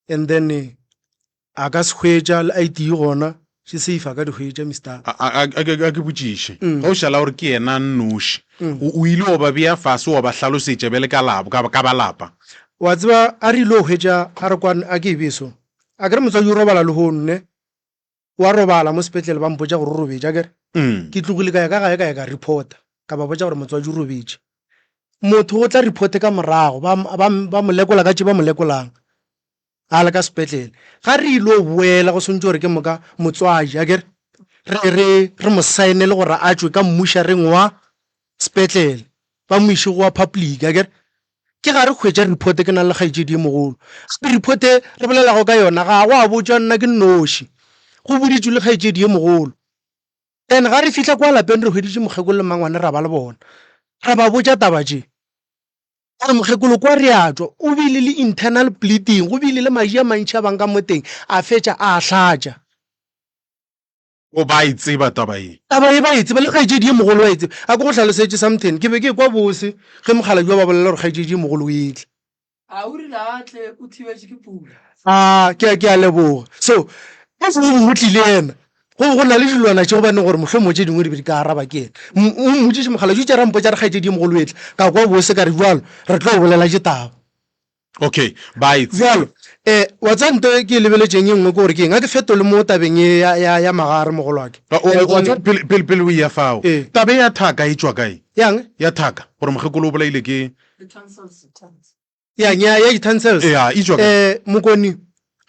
and then eh, a ka se hwetša le id gona se safe a ka di hwetša mister a ke botšiše mm. ge o šala gore ke yena nnoši mm. o ile wa ba bea fase wa ba hlalosetša bjale ka labo ka ba lapa wa tseba a re ile o hwetša a re kwane a ke e beso a ke re motswadi o robala le honne Wa robala mo sepetlele ba mpotša gore o robetše akere. Ke tlogile ka ya ka gae ka ya ka reporta ka ba botša gore motswadi o robetše. Motho o tla reporte ka morago ba, ba, ba mo lekola ka tše ba mo lekolang a le ka sepetlele. Ga re ilo boela go swantše gore ke moka motswadi akere re, re, re mo saenele gore a tšwe ka mmušareng wa sepetlele ba mo iše go wa public akere. Ke ga re hwetša report ke na le kgaetšedi e mogolo. Gape report e re bolelago ka yona ga go a botšwa nna ke nnoši. Go boditšwe le kgaetšedi e mogolo. Then ga re fihla kwa lapeng re hweditše mokgekolo le mmangwane ra ba le bona. Ra ba botša taba tše. Ba re mokgekolo kwa re a tšwa o bile le internal bleeding, go bile le madi a mantši a bang ka mo teng a fetša a hlatša. O ba e tseba taba ye. Taba ye ba e tseba, le kgaetšedi ye mogolo wa e tseba. A ke go hlalosetše something. Ke be ke ekwa bose ge mokgalabje ba bolela gore kgaetšedi ye mogolo o etla. A o rile a tle o thibetše ke pula. A, ke, ke a leboga. So, ge go be go tlile yena, go be go na le dilwana tše gobaneng gore mohlomongwe tše dingwe di be di ka araba ke yena. M, o mmotšiše mokgalabje, o itše ra mpotša re kgaetšedi ye mogolo o etla. Ka kwa bose ka re, Bjalo, re tlo bolela tše taba. Okay, bye. Bjalo, eh, wa tseba nto e ke e lebeletšeng e nngwe ke gore ke eng? A ke fetole mo tabeng ye ya, ya, ya magare, mogolwake. O, o, wa tseba, pele, pele, pele o eya fao, Ee. taba e ya thaka e tšwa kae? Yang? Ya thaka, gore mokgekolo o bolaile ke. Yang, ya, ya di-tonsils? Ya, e tšwa kae? Eh, Mokoni,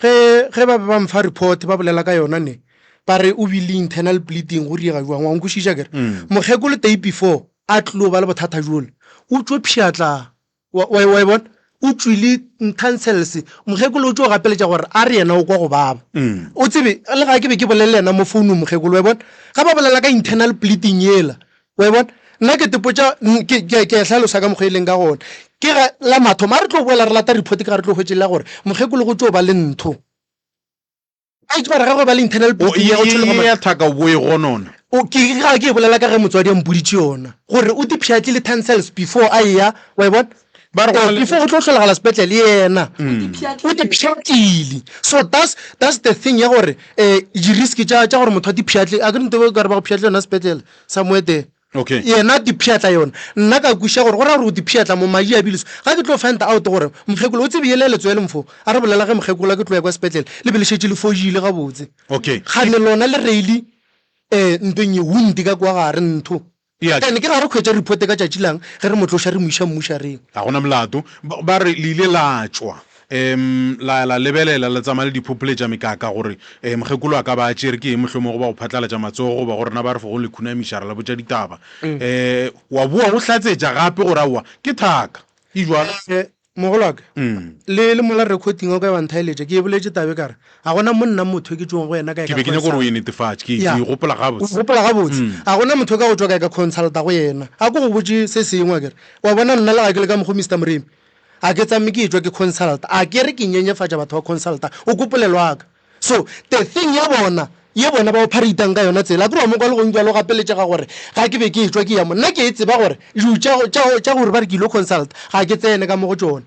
ge, ge ba be ba mfa report ba bolela ka yona ne, ba re o bile internal bleeding, go diega jwang, wa nkwešiša akere? Mokgekolo day before a tlilo ba le bothata bjola, o tšo pšhatla Wa, wa, wa e bona? O tšwile tonsils. Mokgekolo o tšo gapeletša gore a re yena o kwa go baba. O tsebe, le ga ke be ke bolele le yena mo founung mokgekolo, wa e bona? Ga ba bolela ka internal bleeding yela, wa e bona? Nna ke tepotša, ke, ke, ke a e hlalosa ka mokgwa e leng ka gona. Ke ga, la mathomo, a re tlo boela re lata report ke ga re tlo hwetše la gore mokgekolo go tšo ba le ntho. A itse gore gagwe ba le internal O, bleeding ya go ye, tšhologa ye madi. ya thaka o bo e gonona. O, ke ga ke e bolela ka ge motswadi a mpoditše yona gore o dipšhatlile tonsils before a eya, wa e bona? Ba re go na Eh, le. before go tlo hlolagala sepetlele yena o dipšhatlile. So that's, that's the thing ya gore eh, di-risk tša, tša gore motho a dipšhatle, a ke re nto e ka re ba go pšhatle yona sepetlele somewhere there. Okay. Yena a di pšhatla yona. Nna ka kwešiša gore go ra gore o di pšhatla mo madi a bile so. Ga ke tlo find out gore mokgekolo o tsebe yela letswele mfo. A re bolela ge mokgekolo a ke tlo ya kwa sepetlele le be le šetše le fodile gabotse. Okay. Kgane lona le reile eh ntweng ye wound ka kwa gare ntho. Yeah. Then ke ga re hwetša report ka tšatši lang ge re mo tloša re mo iša mmušareng. Ga gona molato. Ba, ba re le ile la tšwa. Um la ya la lebelela, la tsamaya le diphopholetša mekaka gore um mokgekolo a ka ba a tšere ke eng mohlomongwe goba go phatlalatša matsogo goba go rena ba re fogo le khunamiša ra le botša ditaba. Um wa boa o hlatsetša gape gore aowa ke thaka e bjalo. Eh, mogolwaka, le, le mola recording o ka wa nthaeletša, ke e boletše tabe ka re, ga gona mo nna motho e ke tšwong go yena ka e Ke ka be ke nyaka gore o e consult. netefatše, ke, ke Ya. e gopola O gabotse. gopola gabotse. Ga gona motho e ka go tšwa ka e ka consulta go yena. A ko go botše se sengwe akere. Wa bona nna le ga ke le ka mokgo Mister Moremi, A ke tsame ke etšwa ke consulta, a ke re ke nyenyefatša batho ba consulta, o ko polelo ya ka. So the thing ya bona Ye bona ba ophareitang ka yona tsela. Akere wa mo kwa le gong bjalo o gapeletšega gore ga ke be ke etšwa ke ya mo. Nna ke e tseba gore dilo tša, tša, tša gore ba re ke ilo consult, ga ke tsene ka mo go tšona.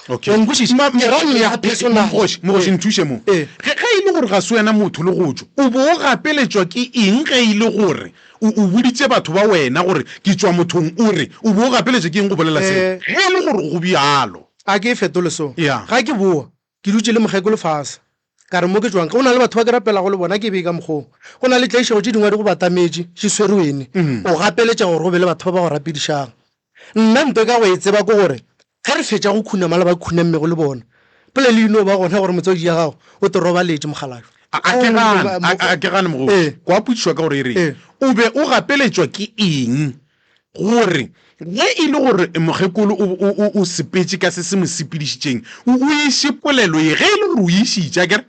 Okay. Wa nkwešiša? Ma, Ke ra nna personal. Mogoši, mogoši nthuše mo. Ee. Ge, ge e le gore ga se wena motho le go tšwa, o bo o gapeletšwa ke eng ge e le gore o, o boditše batho ba wena gore ke tšwa mothong o re, o bo o gapeletšwa ke eng go bolela seo? Eh. Ge e le gore go bjalo. A ke e fetole so. Ya. Ga ke boa, Ke dutše le mokgekolo fase. Ka re, Mo ke tšwang, go na le batho ba ke rapelago le bona, ke be ka mokgwa wo. Go na le tlaišego tše dingwe di go batametše, di swere wene. O gapeletša gore go be le batho ba ba go rapedišago. Nna nto ka go e tseba ke gore ge re fetša go khunama le ba khunammego le bona, polelo e no ba gona gore motswadi ya gago o te robaletše, mokgalabje. A, a ke gane, a, a ke gane mogoši. Kwa potšišwa ka gore e reng, O be o gapeletšwa ke eng gore ge e le gore mokgekolo o, o, o, o sepetše ka se se mo sepedišitšeng, o, o iše polelo ye, ge e le gore o išitše, akere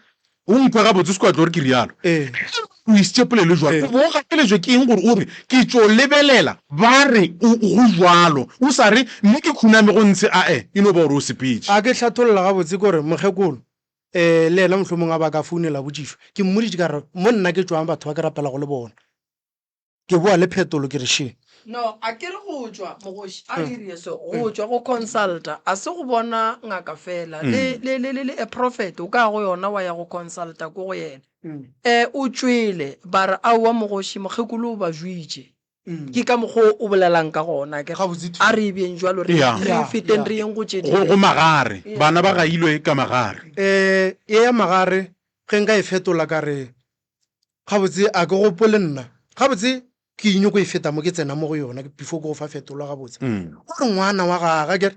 o nkwe gabotse, o se ke wa tlo re ke realo. Ee. Ge e le gore o išitše polelo e jwalo, Ee. o bo o gapeletšwe ke eng gore o re, ke tšo lebelela, ba re o, go jwalo, o sa re, mme ke khuname go ntshe, ae, e no ba gore o sepetše. A ke hlatholla gabotse ke gore mokgekolo um le yena mohlomong a ba ka founela a botšišwa. Ke mmoditše ka re, mo nna ke tšwang batho ba ke rapelago le bona. Ke boa le phetolo ke re še. No, a ke re go tšwa, mogoši, a re ire so, go tšwa go consulta, a se go bona ngaka fela, le, le, le, le, le a prophet, o ka ya go yona wa ya go consulta ko go yena. Eh, o tšwele, ba re, aowa mogoši, mokgekolo o ba jwitše. Ke ka mokgwa o o bolelang ka gona, akere? Gabotse thwi. A re e beng jwalo, re, Yeah. re Yeah, feteng yeah. re yeng go tše Go, dingwe. go magare, bana ba gailwe ka magare. Eh, ye ya magare, ge nka e fetola ka re, Gabotse a ke gopole nna. Gabotse ke nyoko e feta mo ke tsena mo go yona before ke go fa fetolwa gabotse. O re ngwana wa gage akere.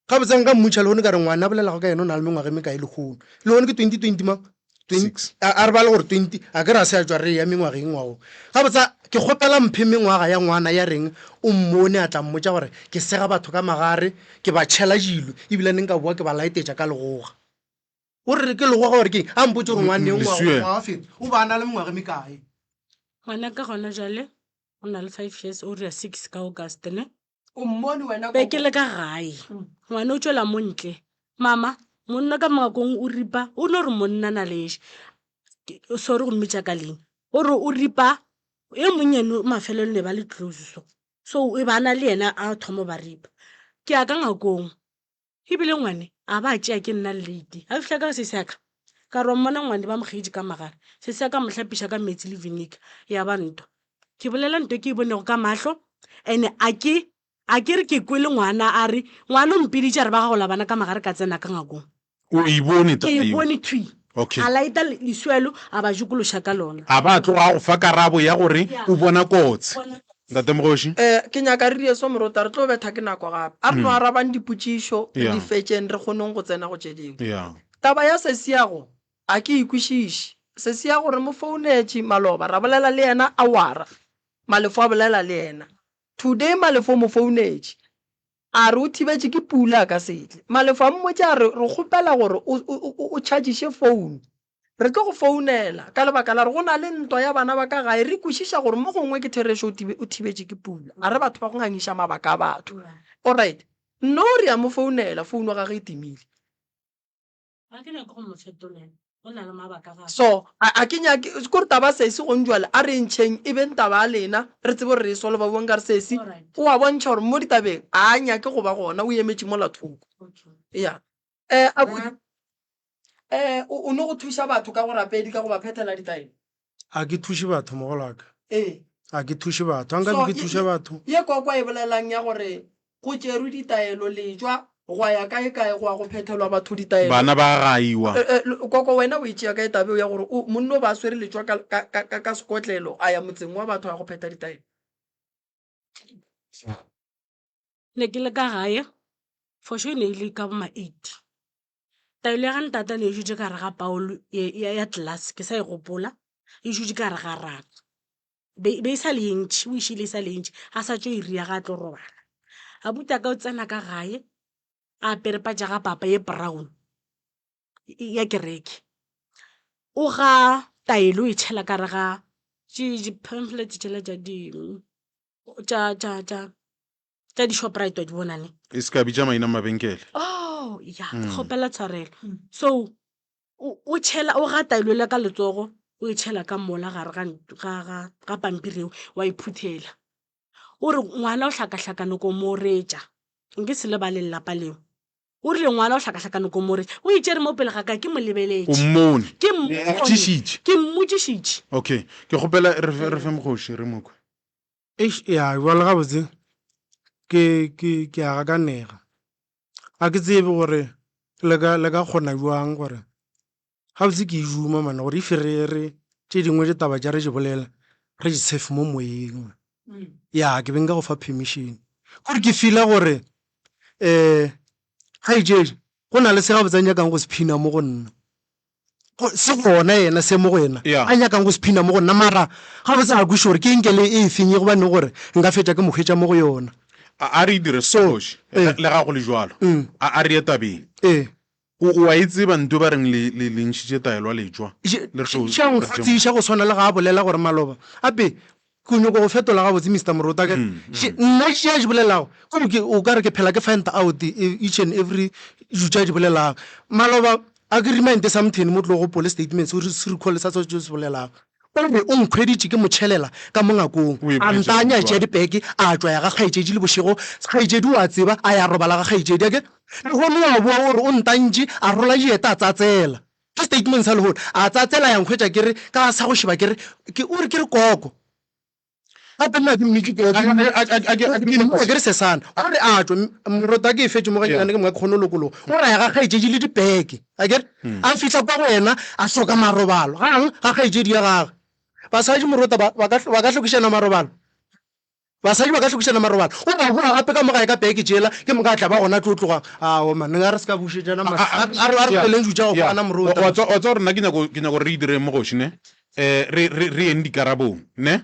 Gabotse nka mmotša lehono ka re ngwana a bolelago ka yena o na le mengwaga e mekae lehono. Lehono ke 2020 mang? Six. A re bale gore 20 a ke re a se a tšwa re ya mengwageng ngwagong. Gabotse ke kgopela mphe mengwaga ya ngwana ya reng o mmone a tla mmotša gore ke sega batho ka magare ke ba tšhela dilo ebile ne nka boa ke ba laetetša ka legoga. O re ke legoga gore ke eng? A mpotše gore ngwaneng Lesuela. ngwaga feta o ba a na le mengwaga e mekae. Ngwanaka gona jwale o na le five years o dira six ka August ne. O mmone wena Be ke le ka gae ngwana o tšwela mo ntle mama monna ka mangakong o ripa o no re monna na leš sorry go mmitša ka leina o re o ripa e monnyane mafelelo ne ba le close so so e ba na le yena a thoma ba ripa ke ya ka ngakong Ebile ngwane a ba tšea ke nna late. A fihla ka sesi ya ka, ka re wa mmona ngwane ba mo kgeitše ka magare. Sesi ya ka a mo hlapiša ka meetse le vinegar, ya ba ntwa. Ke bolela nto e ke e bonego ka mahlo and-e a ke a ke re ke kwele ngwana a re ngwana o mpiditše a re ba gagola bana ka magare ka tsena ka ngakong. O e bone Ke taba e yeo? bone thwi. Okay. A laeta leswelo a ba jokološa ka lona. A ba tloga a go fa karabo ya gore o bona kotsi. Ntate Mogoši. Eh, ke nyaka re die so morota, re tlo betha ke nako gape. A re no arabang dipotšišo, re Yeah. di fetšeng, re kgoneng go tsena go tše dingwe. Yeah. Taba ya Sesiago, a ke e kwešiše. Sesiago re mo founetše maloba, ra bolela le yena awara. Malefo a bolela le yena. Today Malefo o mo founetše, A re o thibetše ke pula a ka se tle. Malefo a mmotša a re, Re kgopela gore o, o, o, o tšhatšiše founu. Re tlo go founela ka lebaka la gore go na le ntwa ya bana ba ka gae. Re kwešiša gore mo gongwe ke therešo o tibe, o thibetše ke pula. A re batho ba go ngangiša mabaka a batho. Alright. Nno re a mo founela, founu ya gagwe e timile. Ga ke nyake go mo fetolela, o na le mabaka a gagwe. So, a, a ke nyake, kore taba sesi gong jwale, a re e ntšheng e beng taba ya lena, re tsebe gore re e solva bjang, ka re sesi Alright. o a bontšha gore mo ditabeng a a nyake go ba gona, o emetše mola thoko. Okay. Ya. Eh, abuti, eh, o, o no go thuša batho ka borapedi, ka go ba phethela ditaelo? A ke thuše batho mogolwaka. Ee. A ke thuše batho. A nka So, be ke ye, thuša ye, batho. ye kwakwa e bolelang ya gore go tšerwe ditaelo letšwa gwa ya kae kae go ya go phethelwa batho ditaelo. Bana ba gaiwa. Eh, eh, Koko wena o e tšea kae taba eo ya gore o, monna o ba a swere letšwa ka, ka, ka, ka, ka sekotlelo a ya motseng wa batho a ya go phetha ditaelo? Ne ke le ka gae, for sure e ne e le ka bo ma eight. Taelo ya ga ntata ne e šutše ka gare ga paolo ya glass, ke sa e gopola, e šutše ka gare ga raka. Be be e sa le ye ntši, o e šile e sa le ye ntši, a sa tšo e ria ga a tlo robala. Abuti a ka o tsena ka gae a apere patša ga papa ye brown ya kereke. O ga taelo o e tšhela ka gare ga di-pamphlet tšela tša di tša tša tša. tša di-shoprite wa di bona ne E se ka bitša maina a mabenkele. Oh ya, ke kgopela tshwarelo. So o o tšhela o gata elo la ka letsogo. O e tšhela ka mola gare ga, ga, ga, ga pampiri eo, wa e phuthela. O re ngwana o hlakahlakane ko mo retša. Nke se lebale lelapa leo. O rile ngwana o hlakahlakane ko mo retša. O itšere mo pele ga ka ke mo O lebeletše. mmone. Ke O mmone. mmotšišitše. Ke mmotšišitše. Okay. Ke kgopela re fe, re fe mokgoši re mo kwe. Eish, ya, bjale gabotse ke, ke, ke a gakanega. Ga ke tsebe gore le ka, le ka kgona bjang gore gabotse ke e duma man gore if re re tše dingwe ditaba tša re di bolela re di tshefe mo moyeng man. Ya, ke be nka go fa permission. Kore ke feela gore um kgaetšedi go na le se gabotse a nyakang go se phina mo go nna. Se gona yena se mo go yena Yeah. a nyakang go se phina mo go nna mara gabotse ga kweše gore ke eng ke le e feng ye gobane gore nka fetša ke mo hwetša mo go yona. A, a re e dire So, Kgoši. ee. Le ga go le bjalo, Mm. a, a re ye tabeng. Ee. O, o a e tseba nto ba reng le, le, le ntšhitše taelo a letšwa, Je, le re tlo, tša re tšeo. nkgotsiša go swana le ga a bolela gore maloba. Ape, ke nyoko go fetola gabotse Mister Morota ke Mm, re, mm. nna tše a di bolelago, kore ke, o ka re ke phela ke find out e, each and every dilo tše a di bolelago. Maloba, a ke remind something mo tlo gopole statement se, se recall sa se se bolelago. O re o nkhweditše ke mo tšhelela ka mo ngakong, O e a boletše ntanya a tšea bjalo. dipeke a tšwa ya ga kgaetšedi le bošego, kgaetšedi o a tseba, a ya robala ga kgaetšedi. Akere lehono o a boa o re o ntantše, a rola dieta a tsatsela. Ke statement sa lehono, a tsatsela a ya nkhwetša ke re ka sa go šeba ke re ke o re ke re koko. Gape nna ke mmitše ke ke re sesana. O re a tšwe, morota ke e fetše mo gannyane ke moka ke kgone go lokologa. O re a ya ga kgaetšedi le dipeke, akere? A fihla kwa go yena a hloka marobalo. Gang? Ga kgaetšedi ya gagwe. Basadi morota ba ba ka ba ka hlokišana marobalo? Basadi ba ka hlokišana marobalo. O ba boa gape ka mo gae ka peke tšela, ke moka a tla ba gona tlo tlogang. Aowa man, a re se ka bušetšana man. A re a re tlogeleng dilo tša go kwana morota. Wa tseba gore nna ke nyako ke nyako gore re e dire mogoši ne? Eh, re re re yeng dikarabong ne?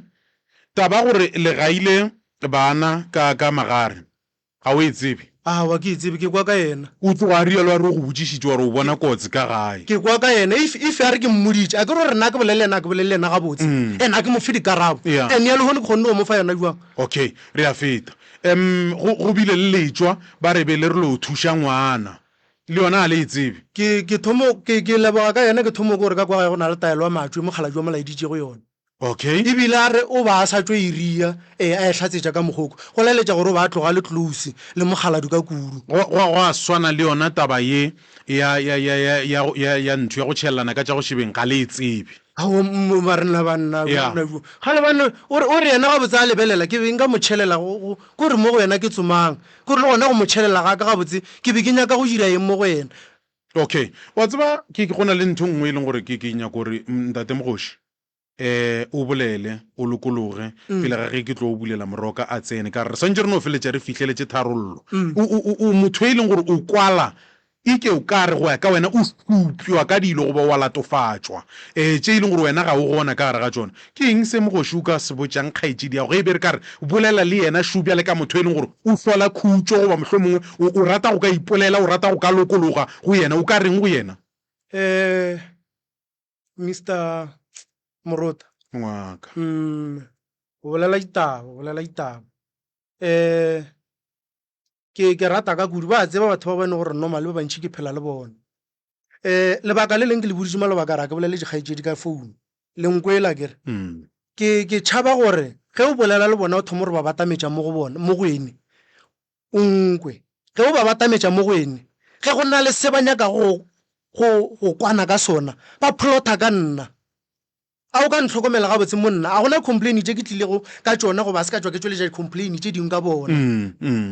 Taba gore le gaile bana ka ka magare ga o e tsebe? Aowa ke e tsebe, ke kwa ka yena. O tloga a rialo a re o go botšišitše wa re o bona kotsi ka gae. Ke kwa ka yena, if if a re ke mmoditše, a ke re o re nna ke bolele le yena, a ke bolele le yena gabotse, and a ke mo fe dikarabo, Yeah. and ya lehono ke kgonne go mo fa yona bjang? Okay, re a feta. Um, go go bile le letšwa ba re be le re lo thuša ngwana. Le yona ga le e tsebe. Ke, ke thomo, ke, ke leboga ka yena, ke thomo ke gore ka kwa gae go na le taelo ya matšwe mokgalabje wa mo laeditšego yona. Okay. E bile a re o ba a sa tšo e ria, ee, a e hlatsetša ka mokgoko, go laeletša gore o ba a tloga le close le mokgaladu ka kudu. Go, go, go a swana le yona taba ye ya, ya, ya, ya, ya, ya, ya ntho ya go tšhellana ka tša go šebeng, ga le e tsebe. Aowa, m, ba rena banna, Yeah. banna jo. Kgale banna, o re, o re yena gabotse a lebelela, ke be nka mo tšhelela, go, go, ko re mo go yena ke tsomang, ko re le gona go mo tšhelela ga ka gabotse, ke be ke nyaka go dira eng mo go yena. Okay, wa tseba, ke, ke, go na le ntho nngwe e leng gore ke, ke nyaka gore, Ntate Mogoši, um o bolele, o lokologe, pele ga ge ke tlo o bulela moroka a tsene, ka gore re swantše re no feletša re fihleletše tharollo. O, o, o, o motho e leng gore o kwala Eke o ka re go ya ka wena o šupšwa ka dilo goba wa latofatšwa um tše e leng gore wena ga o gona ka gare ga tšona. Ke eng se mogoši o ka se botšang kgaetšedi ya gago ge e be re ka re bolela le yena šo bjale ka motho e leng gore o hlola khutšo goba mohlomongwe o, o rata go ka ipolela, o rata go ka lokologa go yena, o ka reng go yena? Um Mister Morota. Mongwaka. Um o bolela ditaba, o bolela ditaba. Um Ke, ke rata ka kudu. Ba a tseba batho ba bone gore normally ba bantši ke phela le bona. Um lebaka le leng ke le boditše maloba ka re a ke bolele dikgaetšedi ka phone. Le nkwela akere? Ke, ke tšhaba gore ge o bolela le bona o thoma gore ba batametša mo go bona, mo go ene, o nkwe. Ge o ba batametša mo go ene, ge go na le se ba nyakago go, go, go kwana ka sona, ba plota ka nna. A o ka ntlhokomela gabotse monna? A gona complain tše ke tlilego ka tšona goba a se ka tšwa ke tšweletša di-complain tše dingwe ka bona?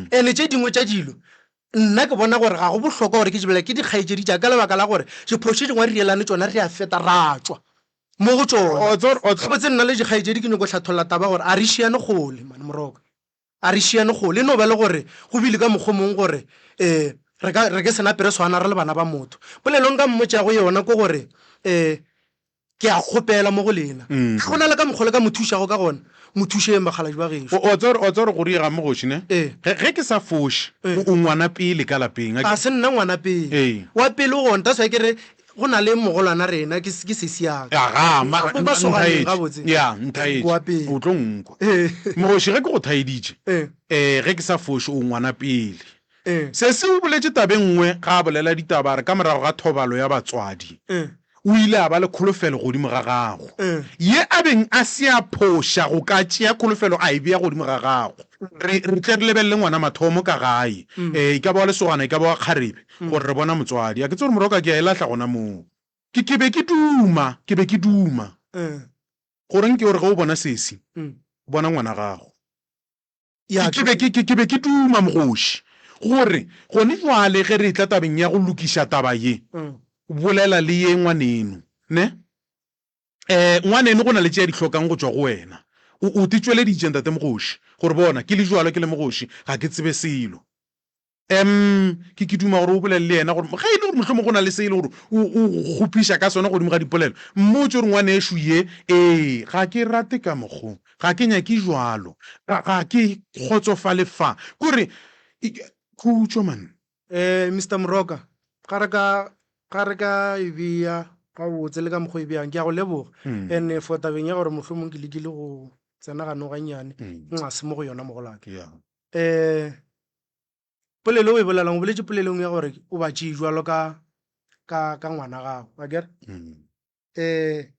Ene tše dingwe tša dilo nna ke bona gore ga go bohlokwa gore ke di bolele ke dikgaetšedi tša ka lebaka la gore diphošo tše dingwe a re dielane tšona re a feta ra tšwa mo go tšona. Gabotse nna le dikgaetšedi ke nyoko hlatholla taba gore a re šiane kgole man Moroka. A re šiane kgole. E no ba le gore go bile ka mokgwa o mongwe gore um re ka re ke se nape re swana re le bana ba motho. Polelo nka mmotšago yona ke gore um ke a kgopela mo go lena, ge go na le ka mokgwa le ka mo thušago ka gona, mo thušeng bakgalabje ba gešo. O tseba gore, o tseba gore go diega mogoši ne? Ee. Ge, ge ke sa foše, Ee. o, o ngwana pele ka lapeng. Ga se nna ngwana pele. Ee. Wa pele o gona, that's why ke re go na le mogolwana rena, ke, ke sesi ya ka. Aga, mara, Mo masoganeng nthaetše. gabotse. Ya, nthaetše. Wa pele. O tlo nkwa. Ee. Mogoši, ge ke go thaeditše, Ee. eh, ge ke sa foše, o ngwana pele. Ee. Sesi o boletše taba e nngwe ga a bolela ditaba, a re ka morago ga thobalo ya batswadi, Ee. O ile a ba le kholofelo godimo ga gago, ye a beng a se a phoša go ka tšea kholofelo a e bea godimo ga gago. Re, re tle re lebelele ngwana mathomo ka gae, e ka ba wa lesogana, e ka ba wa kgarebe, gore re bona motswadi. A ke tsebe gore moroka ke a e lahla gona moo. Ke, ke be ke duma, ke be ke duma. Goreng ke gore ge o bona sesi, bona ngwana gago. Ya, Ke be ke, ke, ke be ke duma, mogoši, gore gone jwale ge re etla tabeng ya go lokiša taba ye, bolela le ye ngwaneno, ne? Eh, ngwaneno go na le tše a di hlokang go tšwa go wena. O, o te tšweleditše, ntate mogoši, gore bona, ke le jwalo ke le mogoši, ga ke tsebe selo. Em, ke, ke duma gore o bolele le yena, gore ge e le gore mohlomong go na le se e le gore o, o go kgopiša ka sona godimo ga dipolelo, mmotše gore ngwanešu ye, ee, ga ke rate ka mokgo, ga ke nyake jwalo, ga, ga ke kgotsofale fa. Kore, khutšo man. Eh, Mister Moroka, ga re ka, ga re ka e bea gabotse le ka mokgwa o e beang, ke a go leboga. And for tabeng ya gore mohlomong ke lekile go tsena ganong gannyane, nxa se mo go yona mogolake. Yeah. Eh, polelo o e bolelang, o boletše polelong ya gore o ba tšee jwalo ka, ka, ka ngwana gago, a kere? Eh,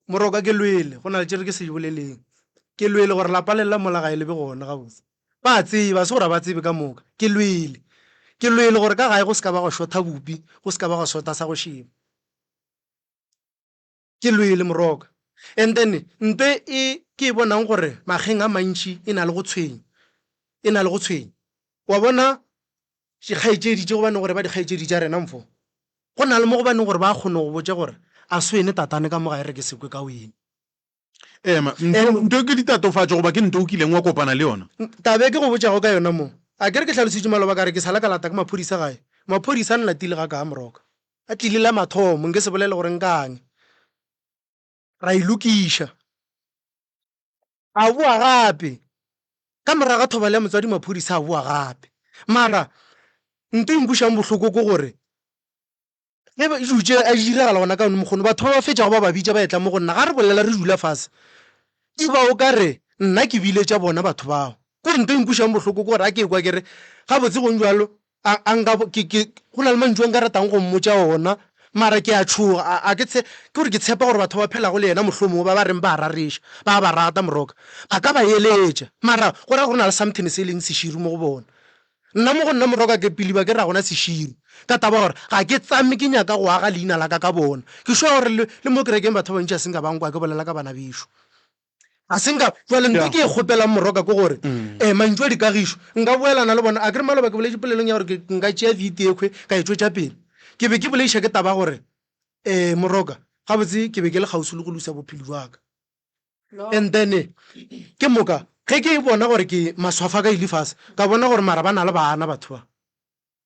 Moroka ke lwele, go na le tše re ke se di boleleng. Ke lwele gore lapa le la mola gae le be gona gabotse. Ba a tseba, se gore ga ba tsebe ka moka. Ke lwele. Ke lwele gore ka gae go se ka ba gwa šotha bupi, go se ka ba gwa sota sa go šeba. Ke lwele Moroka. And then nto e ke e bonang gore makgeng a mantši e na le go tshwenya, e na le go tshwenya. Wa bona dikgaetšedi tše gobane gore ba dikgaetšedi tša rena mfo, go na le mo gobaneng gore ba kgone go botša gore a se wene tatane ka mo gae re ke se kwe ka wene. Ema, nto, nto ke ditatofatšo goba ke nto o kileng wa kopana le yona? Taba e ke go botšago ka yona mo, a ke re ke hlalositše maloba ka re ke sa le ka lata ke maphodisa gae. Maphodisa a nlatile ga kaa Moroka. A tlile la mathomo, nke se bolele gore nkang. Ra e lokiša. A boa gape. Ka morago ga thobalo ya motswadi maphodisa a boa gape. Mara nto e nkwešang bohloko ke gore ge dilo tše a di diragala gona ka mokgono, batho ba ba fetšago ba ba bitša ba etla mo go nna, ga re bolela re dula fase, e ba o ka re nna ke biletša bona batho bao. Kore nto e nkwešang bohloko ke gore ga ke ekwa ke re gabotse gong bjalo A, a nka, ke, ke, go na le mantšu a nka ratang go mmotša ona, mara ke a tšhoga. A, a ke tshe, ke gore ke tshepa gore batho ba ba phelago le yena mohlomongwe ba ba reng ba a rareša, ba a ba rata Moroka, ba ka ba eletša. Mara go ra gore go na le something se e leng seširo mo go bona. Nna mo go nna Moroka ke piliba ke ra gona seširo, ka taba ya gore ga ke tsame ke nyaka go aga leina la ka ka bona. Ke sure gore le, le mo kerekeng batho ba bantši ga se nka ba nkwa ke bolela ka bana bešo. Ga se nka, bjale ntho ke e kgopelang Moroka ke gore, um mantšu a dikagišo, nka boelana le bona. A ke re maloba ke boletše polelong ya gore ke nka tšea viti ekhwe ka e tšwetša pele. Ke be ke boleiša ke taba ya gore, um Moroka, gabotse ke be ke le kgauswi le go losa bophelo bja ka. And then ke moka ge ke bona gore ke maswafo a ka ile fase, ka bona gore mara ba na le bana batho ba.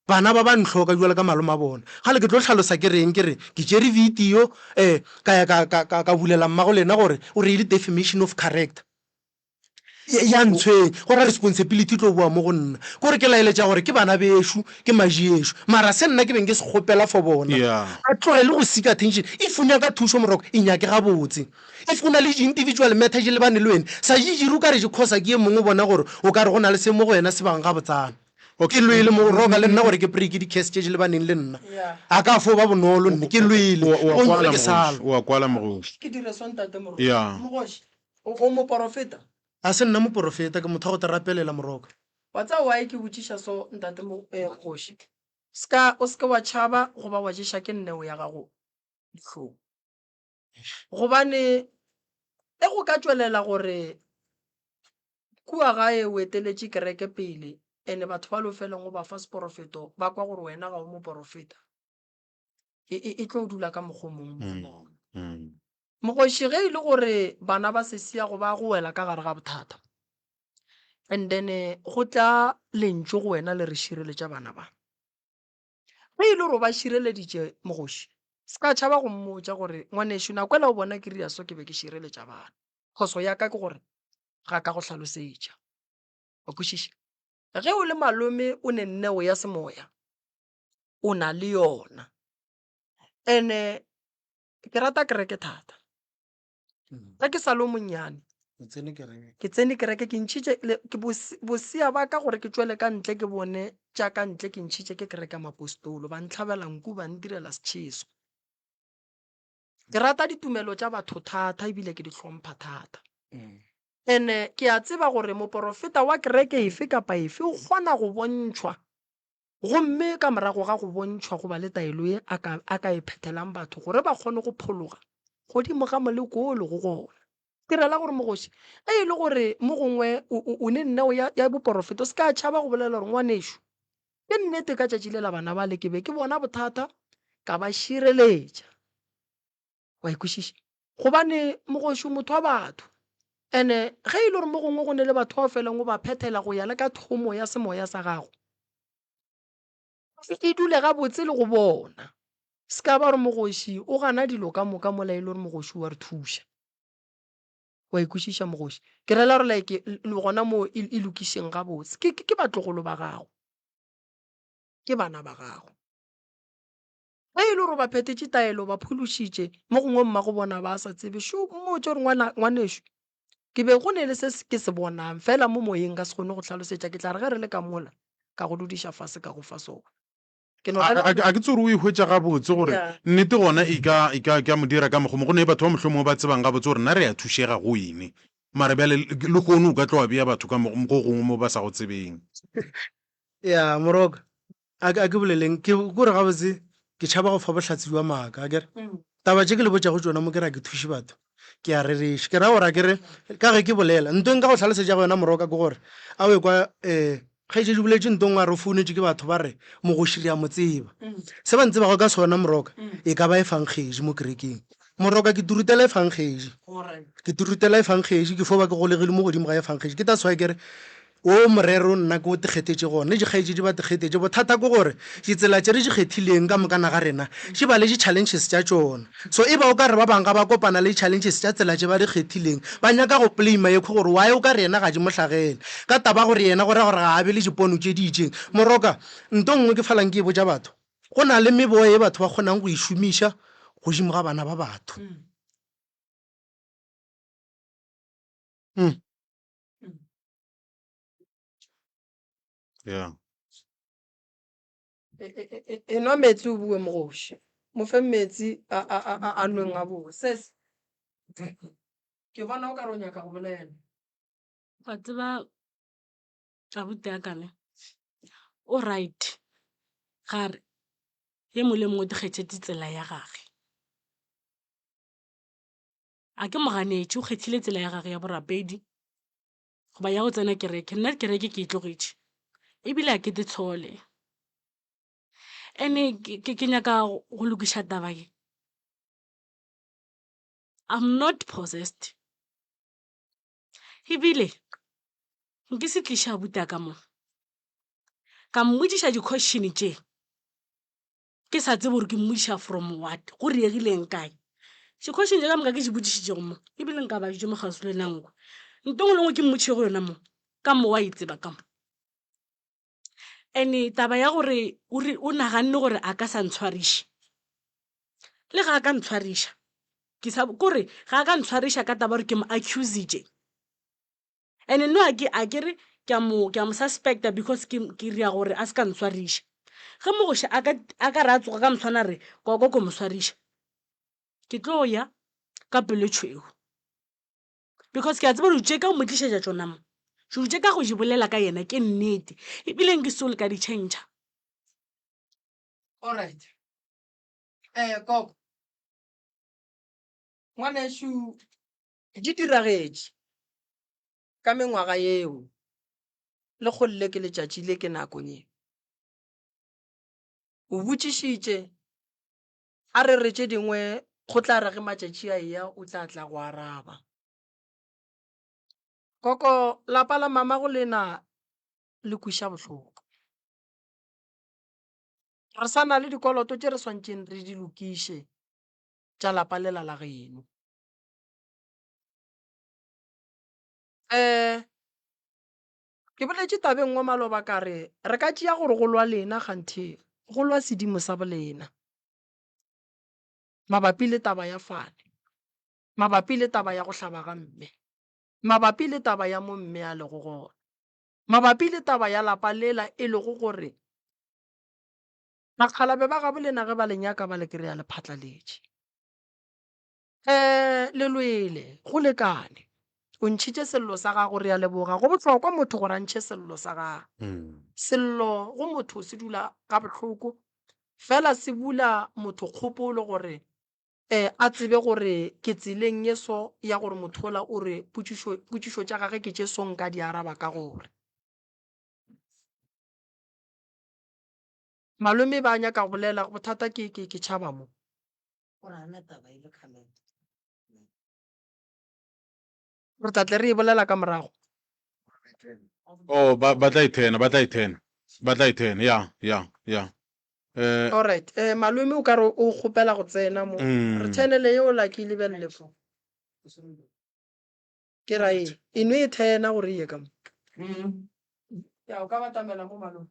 Bana ba ba ntlhoka bjalo ka malome a bona. Gale ke tlo hlalosa ke reng? Ke re ke tšere video um ka ya ka, ka, ka, ka bulela mmago lena gore o reile defamation of character. Ya, ya ntshwenya. Go ra responsibility e tlo boa mo go nna. Ke gore ke laeletša gore ke bana bešo, ke maji ešo. Mara se nna ke beng ke se kgopela for bona, Yeah. ba tlogele go seek attention. If o nyaka thušo Moroko, e nyake gabotse. If go na le di-individual matter di lebane le wena, sa di dire o ka re di causa ke e mongwe o bona gore o ka re go na le se mo go wena se bang gabotsana. Ke lwele moroka le nna gore ke breake di-curse tše di lebaneng le nna. A ka fo ba bonolo nne ke lwele O, o a gomme kwala ke mogoši, sala. o a kwala mogoši. Ke dire so ntate Moroka. Ya. Mogoši, o, o moporofeta? Ga se nna moporofeta, ke motho wa go te rapelela moroka. Wa tseba why ke botšiša so ntate mo, eh, Mogoši? Ska, o se ke wa tšhaba goba wa ješa ke nneo ya gago dihlong. Gobane e go ka tšwelela gore Kua gae o eteletše kereke pele, ene batho ba le o feleng o ba fa seporofeto ba kwa gore wena ga o moporofeta, e, e, e tlo dula ka mokgwa o mongwe mo go bona. Mogoši, ge e le gore bana ba sesiago ba go wela ka gare ga bothata, and then go tla lentšu go wena le re šireletša bana ba. Ge e le gore o ba šireleditše mogoši, se ka tšhaba go mmotša gore ngwanešu nako ela o bona ke ria so ke be ke šireletša bana. Phoso ya ka ke gore ga ka go hlalosetša. Wa kwešiša? Ge o le malome o ne neo ya semoya, o na le yona. Ene ke rata kereke thata. Ge ke sa le o monnyane, ke tsene kereke ke ntšhitše ke bosea ba ka gore ke tšwele ka ntle ke bone tša ka ntle ke ntšhitše ke kereke ya mapostolo, ba ntlhabela nku ba ntirela setšheso. Ke rata ditumelo tša batho thata ebile ke di hlompha thata. Ene ke a tseba gore moporofeta wa kereke efe kapa efe o kgona go bontšhwa, gomme ka morago ga go bontšhwa go ba le taelo ye a ka, a ka e phethelang batho gore ba kgone go phologa godimo ga moleko wo o lego gona. Ke rela gore mogoši, ge e le gore mo gongwe o, o, o ne neo ya, ya boporofeta, o se ka tšhaba go bolela gore, Ngwanešu, ke nnete ka tšatši lela bana bale ke be ke bona bothata, ka ba šireletša. Wa e kwešiša? Gobane mogoši o motho wa batho. Ene ge e le gore mo gongwe go ne le batho ba o felang o ba phethela go ya le ka thomo ya semoya sa gago, e dule gabotse le go bona. Se ka ba gore mogoši o gana dilo ka moka mola e le gore mogoši o a re thuša. Wa e kwešiša mogoši? Ke rela gore like le gona moo e, e lokišeng gabotse. Ke, ke, ke batlogolo ba gago. Ke bana ba gago. Ge e le gore o ba phethetše taelo, o ba phološitše, mo gongwe mmago bona ba sa tsebe, šo, mmotše gore, Ngwana, ngwanešu, ke be go ne le se ke se bonang, fela mo moyeng nka se kgone go hlalosetša. Ke tla re ge re le ka mola, ka go dudiša fase ka go fa sona. Ke no A, rata a, a ke tsore o e hwetša gabotse gore Yeah. nnete gona e ka, e ka, ka mo dira ka mokgwa mo. Go ne batho ba mohlomongwe ba tsebang gabotse gore nna re a thušega go eng. Mara bjale lehono o ka tlo wa bea batho ka mo, go gongwe mo ba sa go tsebeng. Ya, Moroka, a ke, a ke boleleng, ke kore gabotse ke tšhaba go fa bohlatse bja maaka, akere? Taba tše ke le botšago tšona mo ke re a ke thuše batho, ke a rereša. Ke ra gore akere ka ge ke bolela, nto e nka go hlalosetšago yona Moroka ke gore, a o ekwa um kgaetšedi o boletše nto nngwe a re o founetšwe ke batho ba re mogoši re a mo tseba. Se ba ntsebago ka sona Moroka e ka ba efangedi mo kerekeng. Moroka ke turutela efangedi, ke turutela efangedi, ke fo ba ke golegile mo godimo ga efangedi. Ke that's why ke re Wo morero nna ke o tekgethetše gona, le dikgaetšedi ba tekgethetše. Bothata ke gore ditsela tše re di kgethileng ka mokana ga rena di ba le di-challenges tša tšona. So e ba o ka re ba bang ga ba kopana le di-challenges tša tsela tše ba di kgethileng, ba nyaka go blame yekhwi gore why o ka re yena ga di mo hlagele. Ka taba ya gore yena go ra gore ga a be le dipono tše di itšeng. Moroka, nto nngwe ke falang ke e botša batho, go na le meboya ye batho ba kgonang go e šomiša godimo ga bana ba batho. Mm. Yeah. Enwa meetse o bue mogoši. Mo fe meetse a a a a nweng a boe. Sis, ke bona o ka re o nyaka go bolela. Wa tseba abuti ya ka ne, o right ga re ye mongwe le mongwe o ikgethetše tsela ya gage. A ke mo ganetše, o kgethile tsela ya gage ya borapedi goba ya go tsena kereke. Nna kereke ke e tlogetše ebile ga ke te tshole. And-e ke nyaka go lokiša taba ye, I'm not possessed ebile nke se tliše abuti wa ka mo ka mmotšiša di-question tše. Ke sa tsebe gore ke mmotšiša from what, go diregileng kae. Di-question tše ka moka ke di botšišitšego mo, ebile nka ba dutše mo kgauswi le nna nkwe. Nto nngwe le nngwe ke mmotšišego yona mo, ka mo wa e tseba ka mo. And-e taba ya gore o re o naganne gore a ka sa ntshwariše, le ga a ka ntshwariša ke sa kore ga a ka ntshwariša ka taba ya gore ke mo accuse-itše. And-e nna ke a ke re ke a mo ke a mo suspect-a because ke ke ria gore a se ka ntshwariša. Ge mogoši a ka a ka re a tsoga ka moswana a re koko ko mo swariša, ke tlo ya ka pelo e tšhweu. Because ke a tseba dilo tše ka go mo tlišetša tšona mo, dilo tše ka go di bolela ka yena ke nnete ebile nke se ka di tšhentšha. Alright. Eh, koko. Ngwanešu, di diragetše ka mengwaga yeo, le kgolle ke letšatši le ke nakong ye. O botšišitše, a re re tše dingwe go tla re ge matšatši a eya o tla tla go araba. Koko, lapa la mamago lena le kweša bohloko. Re sa na le dikoloto tše re swantšeng re di lokiše tša lapa lela la geno. Um ke boletše taba e nngwe maloba ka re re ka tšea gore go lwa lena kganthe go lwa sedimo sa bolena mabapi le taba ya fane, mabapi le taba ya go hlaba ga mme, mabapi le taba ya mo mme a lego gona, mabapi le taba ya lapa lela e lego gore bakgalabe ba gabolena ge ba le nyaka ba le kry-a le phatlaletše. Eh, Lelwele, go lekane. O ntšhitše sello sa gago, re a leboga. Go bohlokwa motho gore a ntšhe sello sa gagwe. Sello go motho se dula gabohloko, fela se bula motho kgopolo gore eh, a tsebe gore ke tseleng ye so ya gore motho ola o re potšišo, potšišo tša gage ke tše so nka di araba ka gore. Malome ba nyaka go bolela, bothata ke, ke, ke tšhaba mo. Re tla tle re e bolela ka morago. Oh, ba, ba tla e thena, ba tla e thena. Ba tla e thena, ya, ya, ya. Eh, Alright, eh, malome o ka re o kgopela go tsena mo. Re mm, thenele yeo la ke e lebelele fo. Ke ra eng? E no e thena gore e ye ka mo. Ya, o ka batamela mo malome.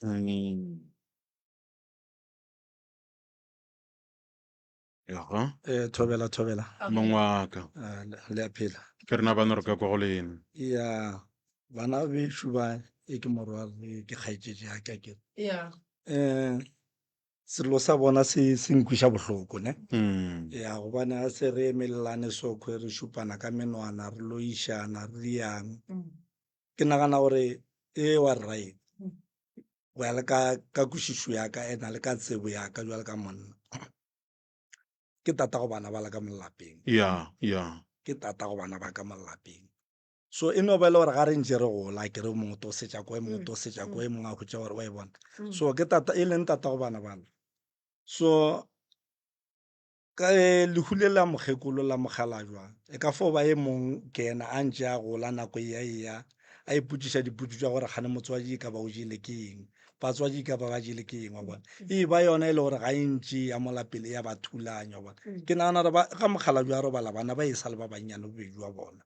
mm. Aha. Eh, thobela thobela Mong wa ka. Ah, le le a phela Ke rena bana re ka kwa go lena. ya bana bešo ba e ke morwarre ke kgaetšedi ya ka ke Yeah. um sello sa bona se se nkwiša bohloko ne Mm. ya gobane a se re emelelane sokhwe re šupana ka menwana re loišana re riang ke nagana gore e wa right go ya le ka ka kwešišo ya ka ena le ka tsebo ya ka jwale ka monna ke tata go bana ba la ka mo lapeng Ya, ya. ke tata go bana ba ka mo lapeng so e no ba e le gore ga re ntše re gola ke re mongwe to setša ko e mongwe to setša ko e mongwe a hwetša gore wa e bona so ke tata e leng tata go bana bana so Ka lehu le la mokgekolo la mokgalajwa, e ka fo ba e mong ke yena a ntše a gola nako e ya e ya, a ipotšiša dipotšo tša gore kgane motswadi e ka ba o jele ke eng, batswadi e ka ba ba jele ke eng, wa bona. E ba yona e le gore ga e ntše e ya mola pele e ya ba thulanya, wa bona. Ke nagana gore ba, ga mokgalajwa a robala bana ba e sa le ba bannyane bobedi bja bona.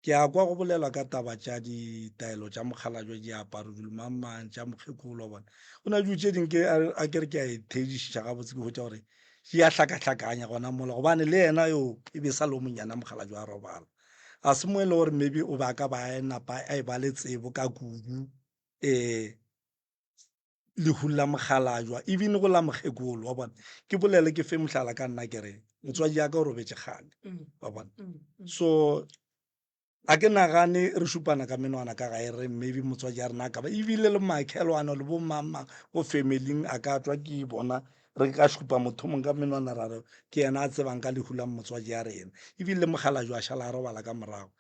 Ke a kwa go bolelwa ka taba tša ditaelo tša mokgalabje, diaparo, dilo mang-mang, tša mokgekolo, wa bona. Go na le dilo tše dingwe ke, a ke re ke a e theedišiša gabotse ke hwetša gore di a hlakahlakanya gona mola, gobane le yena yo e be e sa le o monyane mokgalabje a robala. Ga se mo e le gore maybe o be a ka ba a napa a e ba le tsebo ka kudu um lehung la mokgalajwa even go la mokgekolo wa bona ke bolele ke fe mohlala ka nna ke re motswadi ya ka o robetše kgale mm. wa bona mm, mm. so a ke nagane re šupana ka menwana ka gae re maybe motswadi ya rena a ka ba ebile le makhelwana le bo mamang go familing a ka tswa ke bona re ka šupa motho mongwe ka menwana ra re ke yena a tsebang ka lehu la motswadi ya rena ebile le mokgalajwa a šala a robala ka morago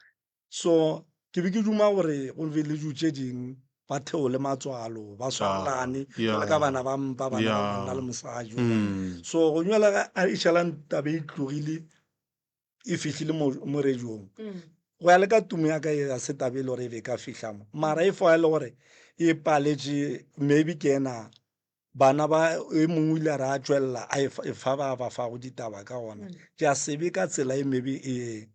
So ke be ke duma gore go be le dilo tše ding ba theole matswalo ba swarelane Yeah. jwalo ka bana ba mpa bana ba Yeah. monna le mosadi Mm. so go nywela ga a e šalang taba e tlogile e fihlile mo mo radiong go ya le ka tumo ya ka e ga se taba e le gore e be e ka fihla mo mara e fo e le gore e paletše maybe ke ena bana ba e mongwe o ile a re a tšwelela a e fa e fa ba ba fago ditaba ka gona tša sebe ka tsela e maybe e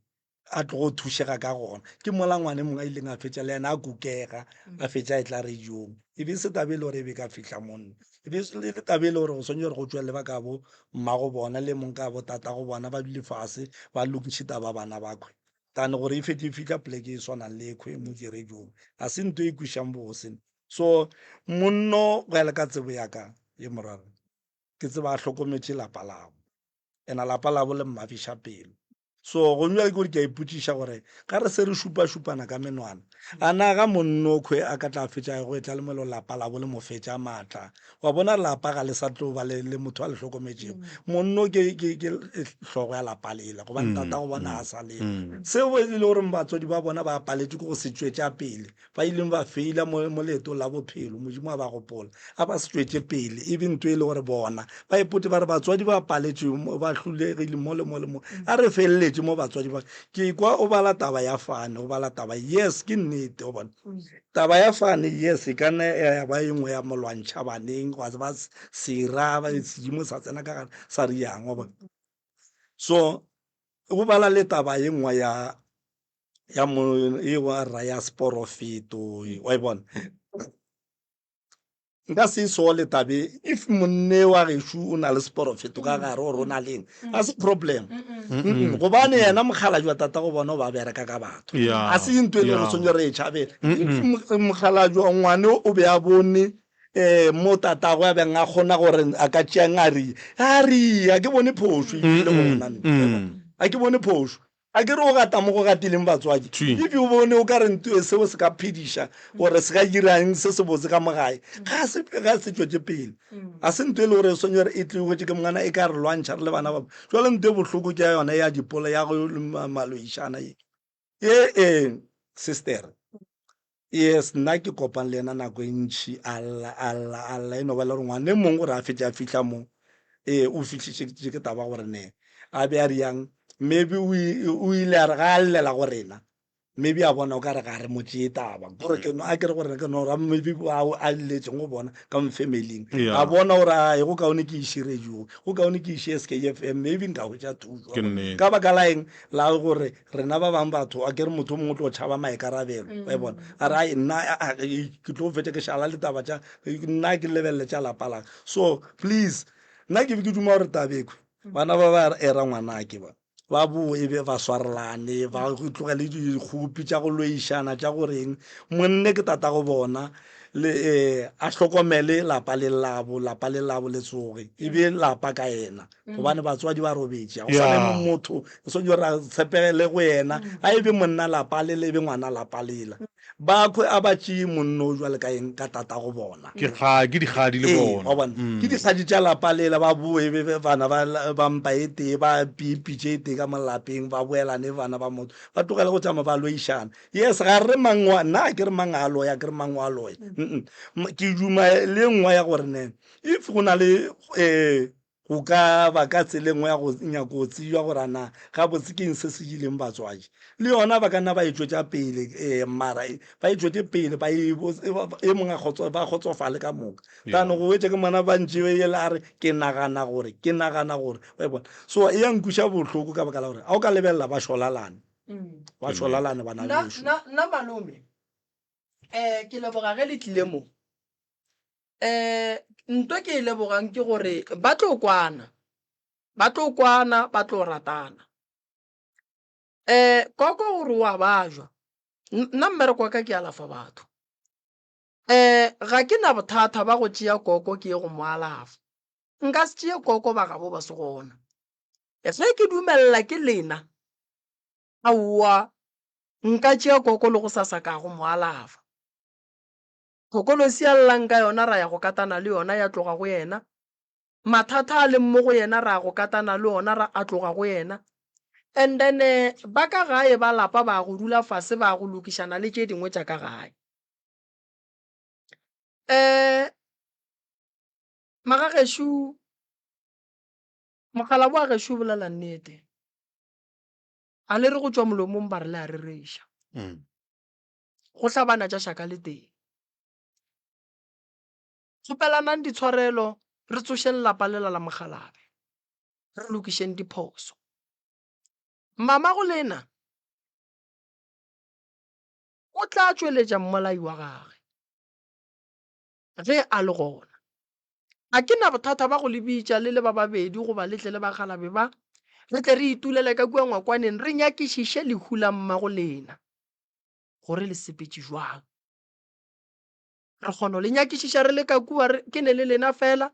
a tlogo thušega ka gona. Ke mola ngwana e mongwe a ileng a fetša le yena a kukega, a fetša e tla radiong. E be e se taba e le gore e be ka fihla monna. E be e le taba e le gore go swanetše gore go tšwelele ba ka bo mmago bona le mong ka bo tatago bona ba dule fase ba lokiše taba bana ba khwe. Than gore e fetše e fihla poleke e swanang le ekhwe mo diradiong. Ga se nto e kwišang bose. So monno go ya le ka tsebo ya ka ye morara, ke tseba a hlokometše lapa labo. Ena lapa labo le mmafiša pelo. So go bjale ke gore ke a ipotšiša gore ga re se re šupa-šupana ka menwana, a na ga monnokhwe a ka tla fetša go etla le mo lapa labo le mo fetša maatla? Wa bona lapa ga le sa tlo ba le, le motho a le hlokometšego. Monno ke, ke, ke hlogo ya lapa lela, gobane tatago bona ga sa lela. Seo e le gore batswadi ba bona ba paletšwe ke go se tšwetša pele, ba ileng ba feila mo, mo leetong la bophelo, Modimo a ba gopola, a ba se tšwetše pele, e be nto e le gore bona ba ipote ba re batswadi ba paletšwe, ba hlulegile mo le mo le mo, a re feleletše mo batswadi ba. Ke kwa o bala taba ya fane, o bala taba, yes, ke nnete, o bona. Taba ya fane, yes, e ka nna ya ba e nngwe ya molwantšha baneng, gwa ba sera, ba sedimo sa tsena ka gare, sa riang, wa bona. So, o bala le taba ye nngwe ya ya mo e wa ra ya seporofeto wa e bona nka se sole tabe if monne wa gešo o na le seporofeto ka gare gore o na leng ga se problem gobane yena mokgalajwa wa tata go bona o ba bereka ka batho Yeah, a se ntho e le gore yeah. swanetše re e tšhabele if mokgalajwa ngwane o be a bone. um mo tatagwe a beng a kgona gore a ka tšea ngari a re a ke bone phošo ebile gona a ke bone phošo A ke re o gata mo go gatileng batswadi? If o bone o ka re nto seo se ka phediša gore se ka dira eng se sebotse ka mo gae, ga se ga se tšwetše pele. Ga se nto e le gore e swanetše gore e tlogetše ke mongana e ka re lwantšha re le bana ba. Jwale nto e bohloko ke ya yona ya dipola ya go maloišana ye. Ye e sister Yes, nna ke kopane le yena nako e ntši a lla a lla a lla e no ba le gore ngwane mong gore a fetše a fihla mo ee o fihlišitše ke taba gore ne a be a riang maybe o ile a re ga a llela go rena maybe a bona o ka re ga re mo tšee taba gore ke no a ke re gore ke no ra maybe ao a lletšeng go bona ka mo familing a bona gore a go kaone ke iše radio go kaone ke iše SKFM maybe nka hwetša thuso ka baka la eng la gore Rena ba bang batho, a ke re motho o mongwe o tlo tšhaba maikarabelo, wa e bona. A re, ai, nna ke tlo fetša ke šala le taba tša, nna ke lebelele tša lapa la ka. So, please, nna ke be ke duma gore tabekhwi, bana ba ba era ngwanake ba, ba boe e be ba swarelane, ba tlogele dikgopi tša go loišana, tša go reng. Monne ke tatago bona, le a hlokomele lapa le labo, lapa le labo le tsoge, e be lapa ka yena. Gobane batswadi ba robetše, ga go sa le motho o swanetše gore a tshepegele go yena, a e be monna lapa lela, e be ngwana lapa lela. Ba kwe a ba tšee monno o jwale ka eng, ka tatago bona. Ke ga, ke dikgadi le Ee, bona. wa bona, ke dikgadi tša lapa lela, ba boe e be bana ba, ba mpa e tee, ba pee pitša e tee ka mo lapeng, ba boelane bana ba motho, ba tlogele go tšama ba loišana. Yes, ga re mang wa, nna ga ke re mang a loya, ga ke re mang wa loya. Ke duma le e nngwe ya gore ne, if go na le um Go ka ba ka tsela e nngwe ya go nyaka go tsebja gore a na gabotse ke eng se se jeleng batswadi. Le yona ba ka nna ba e tšwetša pele, eh, mara ba e tšwetše pele ba e, e mongwe a ba kgotsofale ka moka. Than go hwetša ke mona ba ntše yela a re ke nagana gore, ke nagana gore, wa e bona. So e ya nkweša bohloko ka baka la gore a o ka lebelela ba šolalane, ba šolalane bana bešo. Nna malome, um ke leboga ge le tlile mo. Um nto ke e lebogang ke gore ba tlo kwana, ba tlo kwana, ba tlo ratana. Um koko o re o a bajwa, nna mmereko wa ka ke alafa batho. Um ga ke na bothata ba go tšea koko ke ye go mo alafa, nka se tšee koko ba gabo ba se gona. Ge ke dumelela ke lena, aowa nka tšea koko le gosasa ka go mo alafa. Thokolosi a llang ka yona ra ya go katana le yona ya tloga go yena. Mathata a leng mo go yena ra go katana le ona ra a tloga go yena. And then ba ka gae ba lapa ba go dula fase ba go lokišana le tše dingwe tša ka gae. Um magagešo, mokgalabo wa gešo o bolela nnete. A le re go tšwa molomong ba re le a rereša. Go hlabana tša šaka le tee. Kgopelanang ditshwarelo, re tsošeng lapa lela la mokgalabje, re lokišeng diphoso. Mamago lena o tla tšweletša mmolai wa gagwe ge a le gona. Ga ke na bothata ba go le bitša le le ba babedi goba le tle le bakgalabje ba, re tle re itulele ka kua ngwakwaneng re nyakišiše lehu la mmago lena. Gore le sepetše jwang. Re kgono le nyakišiša re le ka kua, re, ke ne le lena fela,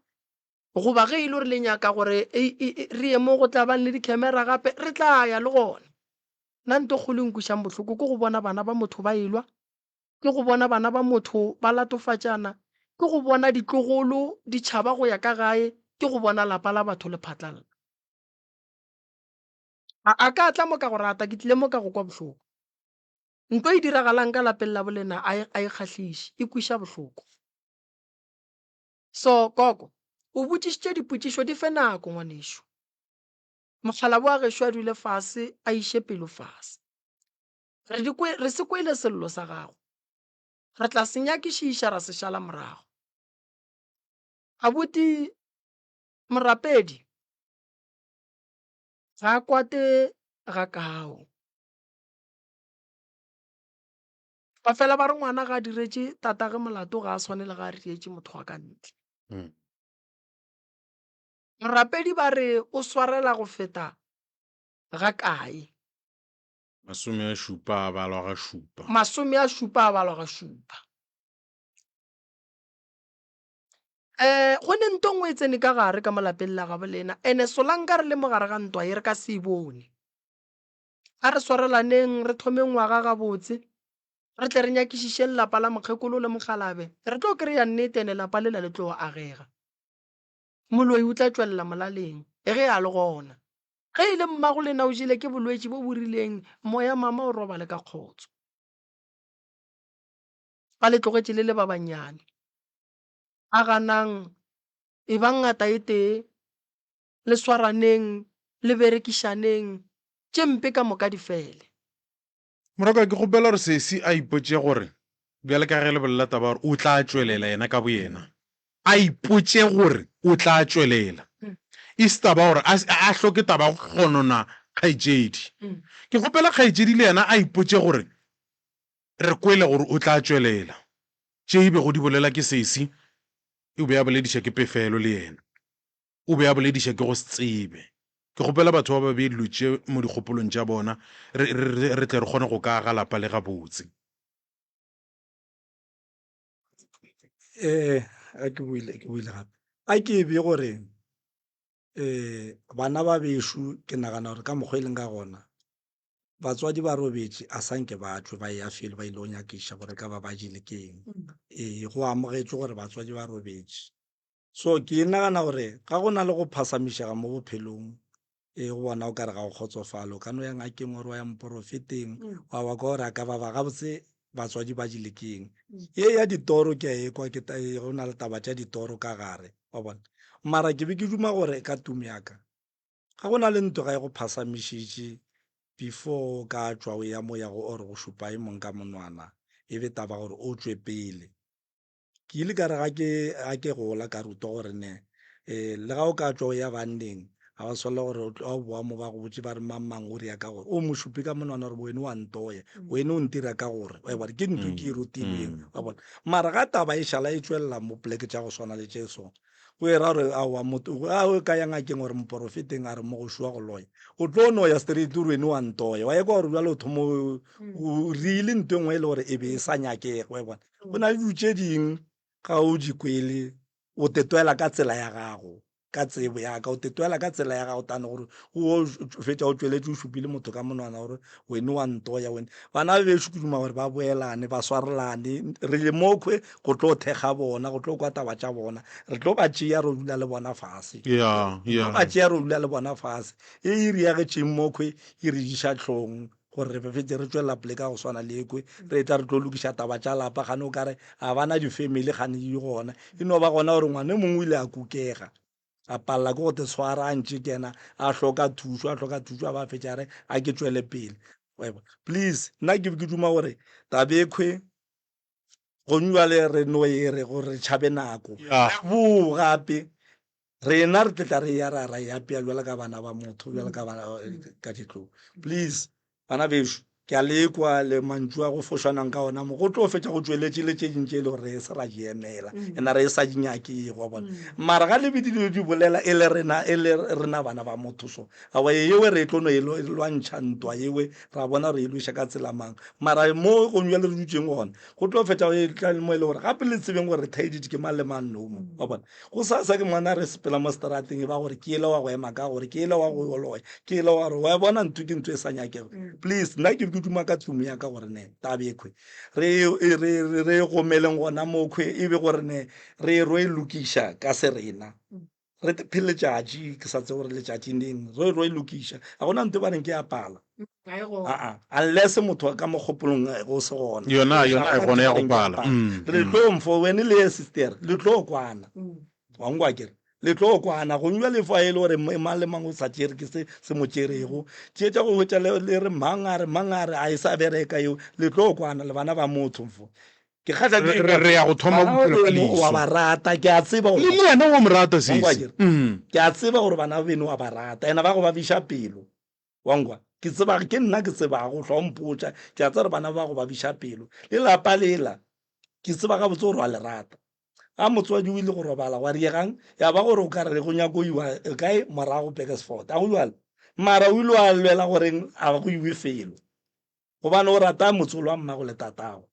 goba ge e le gore le nyaka gore e, e, e, re ye mo go tla bang le dikhemera gape, re tla ya le gona. Nna nto kgolo e nkwišang bohloko ke go bona bana ba motho ba elwa, ke go bona bana ba motho ba latofatšana, ke go bona ditlogolo di tšhaba go ya ka gae, ke go bona lapa la batho le phatlalla. A, a ka tla mo ka go rata, ke tlile mo ka go kwa bohloko. Nto e diragalang ka lapeng la bolena a e, a e kgahliše, e kwiša bohloko. So, Koko, o botšišitše dipotšišo di fe nako, ngwanešu. Mokgalabo wa gešo a dule fase, a iše pelo fase. Re di kwe, re se kwele sello sa gago. Re tla se nyakišiša ra se šala morago. Abuti Morapedi ga a kwate gakao. Ba fela ba re ngwana ga a diretše tatage molato ga a swane le ga a rietše motho wa ka ntle. Mm. Morapedi ba re o swarela go feta ga kae? Masome a šupa a balwa ga šupa. Masome a šupa a balwa ga šupa. Um go ne nto nngwe e tsene ka gare ka mo lapeng la gabo lena, ene solanka re le mo gare ga ntwa ye re ka se e bone. A re swarelaneng re thome ngwaga gabotse, re tle re nyakišišeng lapa la mokgekolo le mokgalabe, re tlo kry-a nnete ene lapa lela le tlo agega. Moloi o tla tšwelela molaleng ge a le gona. Ge e le mmago lena o jele ke bolwetši bo bo rileng, moya mama o robale ka kgotso. Ba le tlogetše le le ba bannyane. Aganang, ebang ngata e tee, le swaraneng, le berekišaneng, tše mpe ka moka di fele. Moraka, ke kgopela gore sesi a ipotše gore, bjale ka ge le bolela taba ya gore o tla tšwelela yena ka boyena, a ipotše gore o tla tšwelela. E se taba ya gore a, a hloke taba ya go gonona kgaetšedi. Ke kgopela kgaetšedi le yena a ipotše gore re kwele gore o tla tšwelela. Tše e bego di bolela ke sesi, o be a bolediša ke pefelo le yena. O be a bolediša ke go se tsebe. Ke kgopela batho ba ba bee dilo tše mo dikgopolong tša bona, re, re, re tle re kgone go ka aga lapa le gabotse. Ee, a ke boile, ke boile gape. A ke e bee gore um bana ba bešo ke nagana gore ka mokgwa e leng ka gona, batswadi ba robetše a sa nke ba tšwe ba eya felo ba ile go nyakiša gore ka ba ba jele ke eng. Ee, go amogetšwe gore batswadi ba robetše. So ke nagana gore ga go na le go phasamišega mo bophelong, ee, go bona o ka re ga o kgotsofale, o ka no ya ngakeng or wa ya moporofeteng, wa wa kwa gore a ka ba ba gabotse batswadi ba jele ke eng. Ye ya ditoro ke a e kwa, ke go na le taba tša ditoro ka gare, wa bona. Mara ke be ke duma gore ka tumo ya ka, ga go na le ntho ga e go phasamišitše before o ka tšwa o ya mo yago or go šupa e mong ka monwana, e be taba gore o tšwe pele. Ke ile ka re ga ke ga ke gola ka rutwa gore ne um le ga o ka tšwa o ya banneng ga wa swanela gore o boa mo ba go botše ba re mang mang o ria ka gore o mo šupe ka monwana gore wene wa ntoya wene o ntira ka gore wa bona ke ntho ke e rutilweng wa bona mara ga taba e šala e tšwelela mo poleke tša go swana le tše so go e ra gore aowa motho a o ka ya ngakeng gore moporofeteng a re mogoši wa go loya o tlo no ya straight o re wene wa ntoya wa ekwa gore bjale o thomo o rile ntho e nngwe e le gore e be e sa nyakege wa bona go na le dilo tše ding ga o di kwele o tetwela ka tsela ya gago ka tsebo ya ka o tetwela ka tsela ya gago tane gore o fetša o tšweletše o šupile motho ka monwana gore wene wa ntoya wene bana ba bešo ke duma gore ba boelane ba swarelane re le mokhwe go tlo thekga bona go tlo kwa taba tša bona re tlo ba tšea re dula le bona fase yeah, yeah. ba tšea re dula le bona fase e e riagetšeng mokhwe e re diša hlong gore re fetse re tšwelela pele ka go swana le ekwe re etla re tlo lokiša taba tša lapa gane o kare ga bana di-family gane di gona e no ba gona gore ngwane mongwe o ile a kukega a palela ke go te tshwara a ntše kena a hloka thušo a hloka thušo a ba fetša re a ke tšwele pele please nna ke ke duma gore tabekhwe gong jwale re no e re gore re tšhabe nako Yeah. re boo gape rena re tletla re ya ra ra e apea jwalo ka bana ba motho jwalo ka bana ka ditlou please bana bešo ke a lekwa le mantšu a go fošanang ka ona mo go tlo fetša go tšweletše le tše ding tše e le gore re se ra di emela ena re sa di nyakego wa bona mara ga le be dilo di bolela e le rena e le rena bana ba motho so awa yewe re tlo no e lwantšha ntwa yewe ra bona gore e lweša ka tsela mang mara mo gong jale re dutšeng gona go tlo fetša e tla mo e le gore gape le tsebeng gore re thaeditše ke mang le mang no mo wa bona go sasa ke ngwana re sepela mo strateng e ba gore ke ele wa go ema ka gore ke ele wa go oloya ke ele wa gore wa bona ntho ke ntho e sa nyakego please nna ke ke duma ka tsumo ya ka gore ne tabekhwe re re re gomeleng gona mokhwe e be gore ne re ro e lokiša ka se rena Re te phe letšatši, ke sa tsebe gore letšatši neng, re ro e lokiša. Ga gona ntho e ba reng ke ya pala. Aa, unless motho ka mo kgopolong eh, go se gona. Yona yona Ga e gona gona ya ntho e go ba reng ke ya pala. pala. Mm, Re mm. tlo mfo, wene le ye sister, le tlo kwana. Wa nkwa akere? Le tlo kwana. Gongwe bjale fa e le gore mang le mang o sa tšere ke se se mo tšerego. Tše tša go hwetša le le re mang a re mang a re a e sa bereka eo, le tlo kwana le bana ba motho mfo. Ke kgahla ke Re, re, re ya go thoma bana bophelo ka beno wa leso. ba rata ke a tseba Le gore le yena wa mo rata wa nkwa sesi. ke re Mm. ke a tseba gore bana beno wa ba rata ena ba go ba biša pelo wa nkwa ke tseba ke nna ke tsebago hlwa o mpotša ke a tseba gore bana ba go ba biša pelo le lapa lela ke tseba gabotse gore wa le rata ga motswadi o ile go robala wa riegang ya ba gore o ka re go nyako iwa kae morago Burgersfort a go jalo mara o ile wa lwela goreng a go iwe felo gobane o rata motsolo wa mmago le tatago.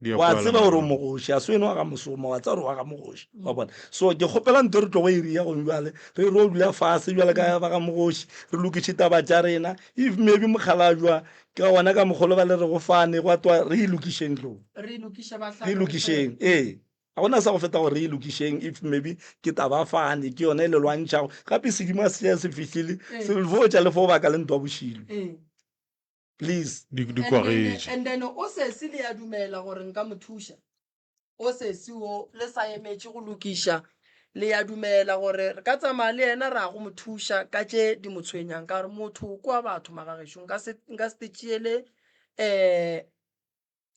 Di a Wa kwala tseba gore o morwa. mogoši, a se wena wa ga Mosoma, wa tseba gore wa ga mogoši. Wa bona? So ke kgopela nto re tlogo e ria gong bjale, re ro dula fase bjale ka ba ga mogoši, re lokiše taba tša rena. If maybe mokgalajwa ka gona ka mokgwa o le ba le rego fane, gwa twa re e lokišeng tlou. Re e lokiše Re e bahlare. lokišeng, ee. Ga gona sa go feta gore re e lokišeng if maybe ke taba fane, ke yona e le lwantšhago. Gape sedimo a se se fihlile, se fo tša le fo baka le ntwa bošilo. Please. Di, di And then, kwagetše. and then o sesi le ya dumela gore nka mo thuša? O sesi wo le sa emetše go lokiša, le ya dumela gore re ka tsamaya le yena ra go mo thuša ka tše di mo tshwenyang? Ka gore motho ke wa batho magagešo, nka se, nka se te tšeele um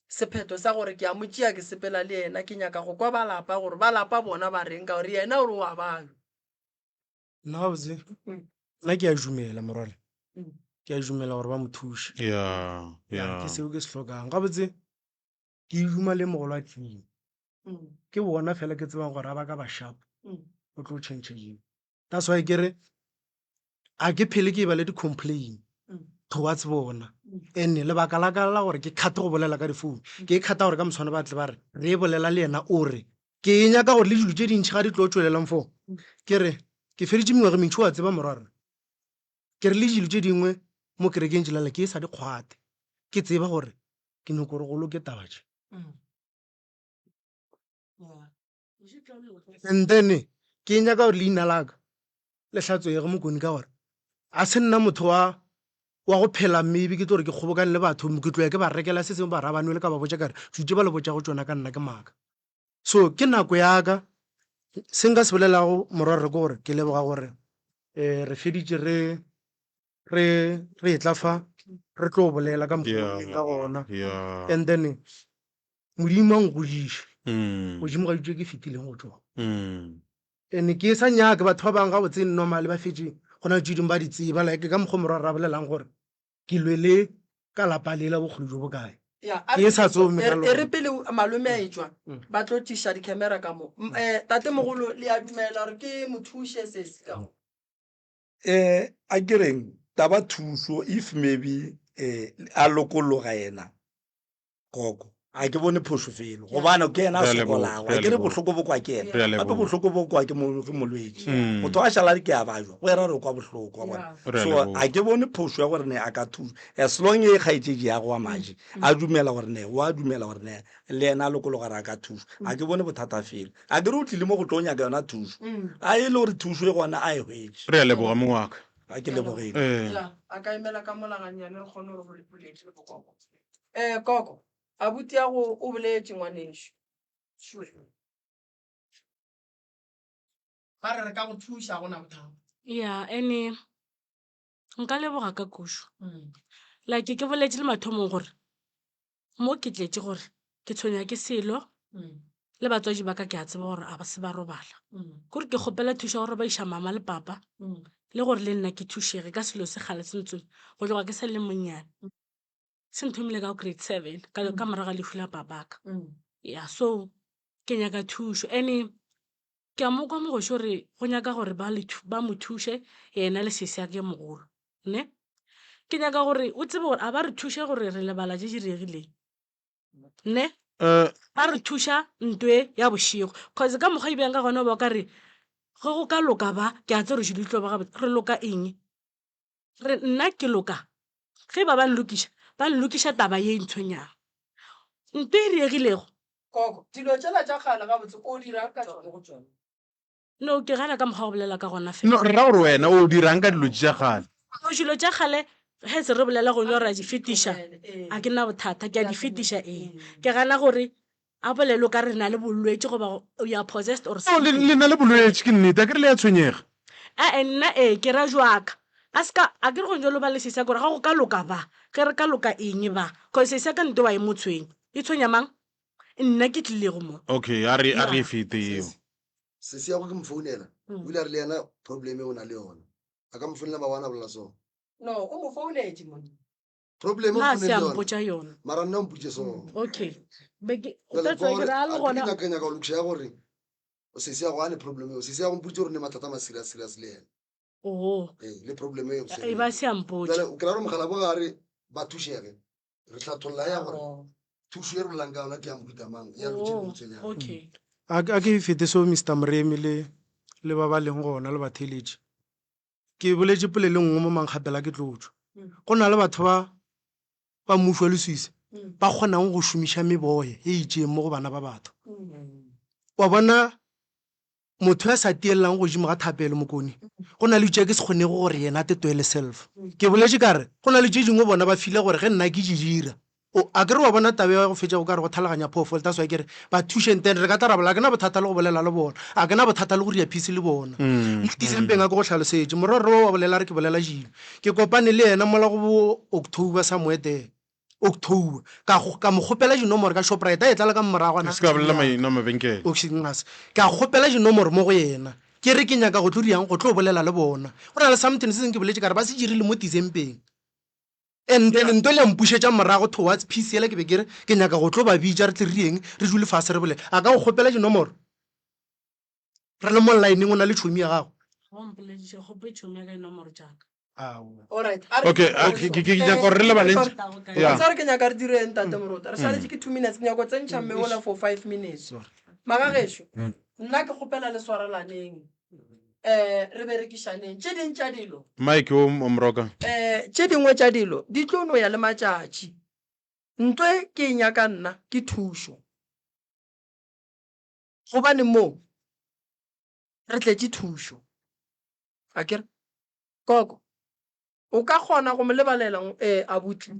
sephetho sa gore ke a mo tšea ke sepela le yena. Ke nyaka go kwa ba lapa gore ba lapa bona ba reng, ka gore yena o re o a bajwa. Nna gabotse nna ke a dumela morwale ke a dumela gore ba mo thuše ya ya ya ke seo ke se hlokang gabotse ke duma le mogolo a tlile ke bona fela ke tsebang gore a ba ka ba sharp o tlo change eng that's why ke re a ke phele ke ba le di-complain towards bona and lebaka la ka la gore ke kgate go bolela ka difounu ke e kgata gore ka moswane ba tle ba re re e bolela le yena o re Ke e nyaka gore le dilo tše dintši ga di tlo tšwelelang fo. Ke re, ke feditše mengwaga e mentši, o a tseba, morwarre. Ke re le dilo tše dingwe mo kerekeng tšelale ke e sa di kgwate. Ke tseba gore ke nyoko gore go loke taba tše. And then ke e nyaka gore leina la ka le hlatswege Mokone ka gore a se nna motho wa wa go phela maybe ke tlo gore ke kgobokane le batho ke tlo ya ke ba rekela se sengwe ba ra ba nwele ka ba botša ka re dilo tše ba le botšago tšona ka nna ke maaka. So ke nako ya ka se nka se bolelago morwarre ke gore ke leboga gore um re feditše re re re etla fa re tlo bolela ka mokgwa ka gona and then modimo a nkgodiše Mm. godimo ga ditso ke fetileng go tšona Mm. and ke sa nyake batho ba bangwe gabotse normal ba fetše go na le tše dingwe ba di tseba like ka mokgwa morwa ra bolelang gore ke lwele ka lapa lela bokgole jo bokae Ya, a ke re sa tsome e ka re lona pele malome a etšwa Mm. ba tlo tliša di-camera ka mo M- eh, tatemogolo le a dumela gore ke mo thuše sesi ka mo Eh, a ke reng taba thušo if maybe eh, a lokologa yena koko a ke bone phošo felo gobane ke yena a Re a leboga, sokolago re a a ke re leboga. bohloko bo kwa ke yena Re a gape leboga. bohloko bo kwa ke mo- ke molwetši Mm. motho a šala ke a bajwa go era re kwa bohloko wa bona Re a so leboga. a ke bone phošo ya gore ne a ka thuša as long e kgaetšedi ya go wa maji a dumela gore ne wa dumela gore ne le yena a lokologa gore a ka thušwa a ke bone bothata felo a ke re o tlile mo go tlo nyaka yona thušo a e le gore thušo e gona a e hwetše Re a leboga mong wa ka. a ke lebogile Ee. Ya, a ka emela ka mola gannyane re kgone gore re boletse le bokoko. Eh, koko, abuti ya go o boletše ngwanešu. Sure. Ba re re ka go thuša go na bothata. Ya, ene nka leboga ka kušu. Like ke boletše le mathomong gore mo ke tletše gore ke tshwenywa ke selo le batswadi ba ka ke a tseba gore a ba se ba robala. Kore ke kgopela thušo ya gore ba iša mama le papa le gore le nna ke thušege ka selo se kgale se ntsweng go tloga ke sa le monnyane. Se nthomile ka grade seven ka, ka morago ga lehu la papaka. Ya so ke nyaka thušo ene ke a mo kwa mogoši gore go nyaka gore ba le ba mo thuše yena le sesi ya ke mogolo ne. Ke nyaka gore o tsebe gore a ba re thuše gore re lebala tše di diregileng ne. Eh, Ba re thuša ntwe ya bošego cause ka mokgwa e bjang ka gona o ba o ka re ge go ka loka ba ke a tseba gore di tlo ba gabotse re loka eng re nna ke loka ge ba ba nlokiša ba nlokiša taba ye e ntshwenyang ntwe e diregilego Koko, dilo tšela tša kgale gabotse o dirang ka tšona go tšona? No, ke gana ka mokgwa wa go bolela ka gona fela. No, re ra gore wena o dirang ka dilo tša kgale? No, dilo tša kgale ge se re bolela gongwe re a di fetiša, a ke na bothata, ke a di fetiša ee. Ke gana gore a bolele o ka re na le bolwetši goba you are possessed or No, le, something. le na le bolwetši, ke nnete, a ke re le a tshwenyega. Ee, nna ee, ke ra jwaka. A se ka, a ke re gong jwalo ba le sesi ya ka gore ga go ka loka ba, ge re ka loka eng ba, cause sesi ya ka ntoba e mo tshwenye. E tshwenya mang? Nna ke tlilego mo. Okay, a re, a re e fete yeo. Sesi, sesi ya go ke mo founela, o ile a re le yena problem e o na le yona. A ka mo founela maabane a bolela so. No, o mo founetše monna. Problem o Nna a founele se a yona. mpotša yona. Mara nna o mpotše so. Okay. Be ke, Jwale that's why ke ke gore re a le a ke gona. nyaka ke nyaka go lokiša ya gore sesi ya go a ne problem eo. Sesi ya go mpoditše gore o ne mathata a ma serious serious le yena. Oh. Ee, le problem e o E ba se a mpotša. Jwale o kry-a gore mogala bo gare ba thušege. Re hlatholla ya gore Oh. Thušo e re bolelang ka yona ke ya mohuta mang ya dilo tše Oh, dibotsenyana? okay. A ke a ke fete seo Mister Moremi le le ba ba leng gona le batheeletši. Ke boletše polelo e nngwe mo mankgapela ke tlo tšwa. Go na le batho ba ba mmušo wa leswiswi ba kgonago go šomiša meboya e itšeng mo go bana ba batho. Wa bona Motho ya sa tielelang godimo ga thapelo, Mokoni, go na le tše ke se kgonego gore yena a tetoele self. Ke boletše ka re, go na le tše dingwe bona ba file gore ge nna ke di dira. O, a ke re wa bona taba ya go fetša go ka re go thalaganya phoofolo, that's why ke re ba thušeng then re ka tla ra bolela. Ga ke na bothata le go bolela le bona, ga ke na bothata le go ria peace le bona. Mo Decembeng a ke go hlalosetše, morwarre wo wa bolela a re ke bolela dilo. Ke kopane le yena mola go bo October somewhere there. October. Ka, ka mo kgopela dinomoro ka Shoprite, a etla le ka morago a na Se ka bolela maina a mabenkele. Okay, ngas. Ka kgopela dinomoro mo go yena. Ke re ke nyaka go tlo diang, go tlo bolela le bona. Go na le something se sengwe ke boletše ka re ba se dirile mo Decembeng. And then nto le ya mpušetša morago towards peace yela ke be ke re ke nyaka go tlo ba bitša re tle re yeng re dule fase re bolele. A ka go kgopela dinomoro? Re le mo line-eng o na le tšhomi ya gago? Ga o mpolediše, kgope tšhomi ya ka dinomoro tša ka. Alright, a re Okay, a- ke ke- ke nyaka gore re lebale Sorry. Yeah. Sorry, ke nyaka re direng tate Morota. Re šaletše ke 2 minutes, ke nyaka go tsentšha mme ola for 5 minutes. Magagešo, nna ke kgopela le swarelaneng. Eh, re berekišaneng. Tše ding tša dilo, Mike o o Moroka. eh, tše dingwe tša dilo di tlo no ya le matšatši. Ntho e ke e nyaka nna ke thušo. Gobane mo re tletše thušo. Akere? Koko, o ka kgona go mo lebalela eh, abuti?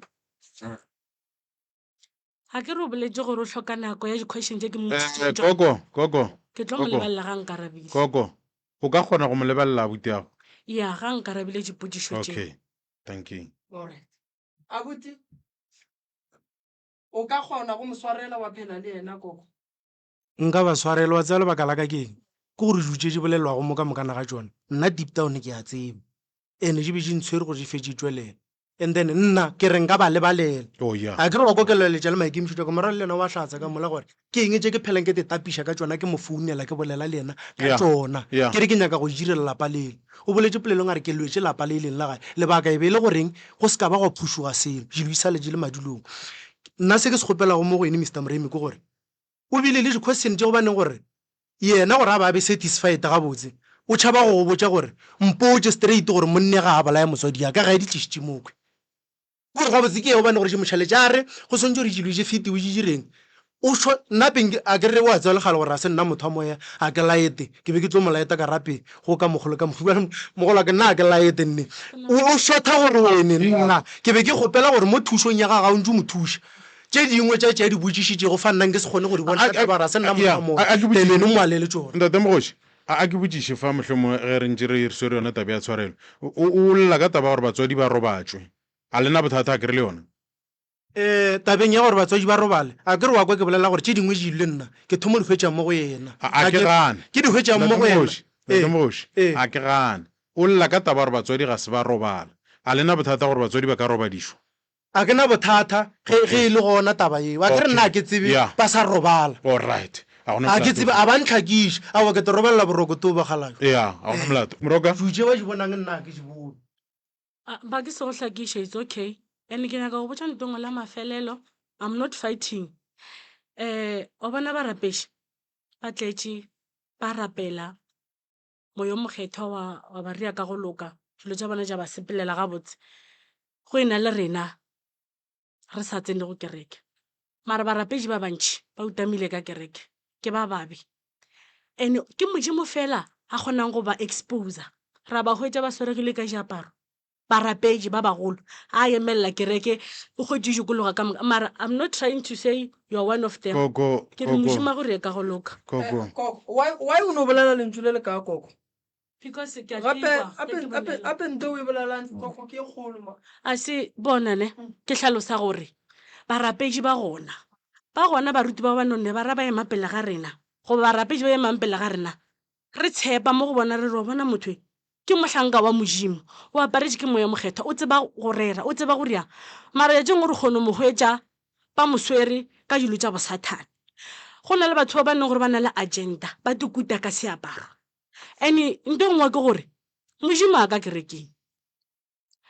Ga ke re o boletše gore o hloka nako ya di-question tše ke Eh, mmotšitšeng tšona. Koko, Koko, Ke tlo mo Koko, lebalela ga nkarabile. Koko, o ka kgona go mo lebalela abuti ago? Ya, ga nkarabile dipotšišo tše. Okay, thank you. Alright. Abuti, o ka kgona go mo swarela wa phela le yena, Koko? Nka ba swarela, wa tseba lebaka la ka ke eng? Ke gore dilo tše di bolelwago mo ka mokana ga tšona, nna deep down ke a tseba. And di be di ntshwere gore di fetše di tšwelela. And then nna ke re nka ba lebalela. Oh yeah. A ke re wa kokeloeletša le maikemišetšo a ka, morwalo le yena wa hlatsa ka mola gore ke eng tše ke phelang ke te tapiša ka tšona, ke mo founela ke bolela le yena ka Yeah. tšona. Yeah. Ke re ke nyaka go di direla lapa lele. O boletše polelong a re ke lwetše lapa le e leng la gae. Lebaka e be e le goreng go se ka ba gwa phušoga selo, dilo di sale di le madulong. Nna se ke se kgopelago mo go ene Mister Moremi ke gore O bile le di-question tše gobaneng gore yena gore a ba a be satisfied gabotse o tšhaba go go botša gore mpotše straight gore monne ga a bolaya motswadi ya ka ga e di tlišitše mokhwi. Gore gabotse ke ye gobane gore di mo tšhaletše a re go swantše gore dilo di fetiwe di direng. O sho nna peng a ke re wa tseba le kgale gore ga se nna motho wa moya a ke laete ke be ke tlo mo laeta ka rape go ka mokgwa le ka mokgwa bjale mogolo wa ka nna a ke laete nne o shotha gore wene nna ke be ke kgopela gore mo thusong ya gago ga o ntše o mo thuša Tše dingwe tša tše a di botšišitšego fa nna nke se kgone go di bona ka taba ra se nna motho wa moya, then ene o mo alele tšona. Ntate Mogoši, a a ke botšiše fa mohlomongwe ge re ntše re swere yona taba ya tshwarelo. O, o lla ka taba ya gore batswadi ba robatšwe. A le na bothata akere le yona? Ee, tabeng ya gore batswadi ba robale, akere wa kwa ke bolela gore tše dingwe di le nna ke thomo di hwetša mo go yena. A, a ke gane. Ke di hwetšang mo Ntate go yena. Mogoši, Ntate Mogoši, a ke gane. O lla ka taba ya gore batswadi ga se ba robala. A le na bothata gore batswadi ba ka robadišwa? A ke na bothata ge, ge e le gona taba yeo. A ke re nna a ke tsebe Yeah. ba sa robala. All right. A gona A ke molato. tsebe, a ba ntlhakiše. Aowa, ke tlo robalela boroko too bakgalabje. Yeah, a gona molato. Moroka? Dilo tše ba di bonang nna a ke di bone. A, ba ke se go hlakiše, it's okay. And ke nyaka go botša nto ngwe la mafelelo, I'm not fighting. Eh, wa bona barapeši ba tletše, ba rapela, Moya o Mokgethwa wa, wa ba ria ka go loka, dilo tša bona tša ba sepelela gabotse, go e na le rena re sa tsenego kereke. Mara barapedi ba bantši ba utamile ka kereke, ke ba babe. And ke Modimo fela a kgonang go ba exposer. Ra ba hwetša ba swaregile ka diaparo, barapedi ba bagolo, a emelela kereke, o hwetše dikologa ka moka. Mara I'm not trying to say you are one of them. Koko, Ke re koko, Modimo a go rie ka go loka. koko. Koko, why, why o no bolela lentšu le le kaa koko? Because ke a Gape, tekwa ge gape, ke gape, bolela. gape nto o e bolelang koko ke e kgolo ma. A se bona ne, ke hlalosa gore barapedi ba gona, ba gona baruti ba ba nonne ba ra ba ema pele ga rena, goba barapedi ba emang pele ga rena, re tshepa mo go bona re re wa bona motho e ke mohlanka wa Modimo, o aparetše ke Moya Mokgethwa, o tseba go rera, o tseba go riang. Mara tšatši lengwe re kgona go mo hwetša ba mo swere ka dilo tša bosathane. Go na le batho ba ba leng gore ba na le agenda, ba tukuta ka seaparo. And-e nto e nngwe ke gore Modimo a ka kerekeng.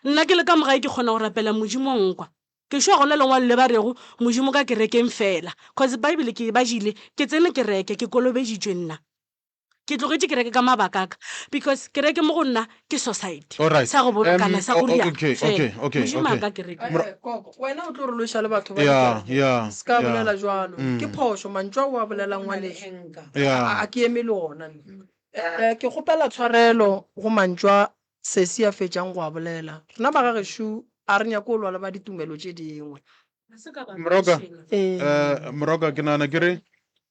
Nna ke le ka mo gae ke kgona go rapela Modimo wa nkwa. Ke sure gona lengwalo le ba rego Modimo ka kerekeng fela. Cause Bible ke e badile, ke tsene kereke, ke kolobeditšwe nna. Ke tlogetše kereke ka mabaka a ka because kereke mo go nna ke society. Alright. Sa go bolokana, Um, sa go o- o- riana okay, fela. okay, okay, Modimo a okay. ka kerekeng. Mora- Eh, Koko, wena o tlo re lweša le batho ba Yeah, dikereke. yeah, Se ka yeah. bolela jwalo. Ke Mm. phošo, mantšu ao o a bolelang ngwanešu. Yeah. A, a ke eme le ona nna. Eh, ke kgopela tshwarelo go mantšu a sesi a fetšang go a bolela. Rena ba gagešo a re nyake go lwa le ba ditumelo tše dingwe. Moroka, Ee. eh, Moroka, ke nagana ke re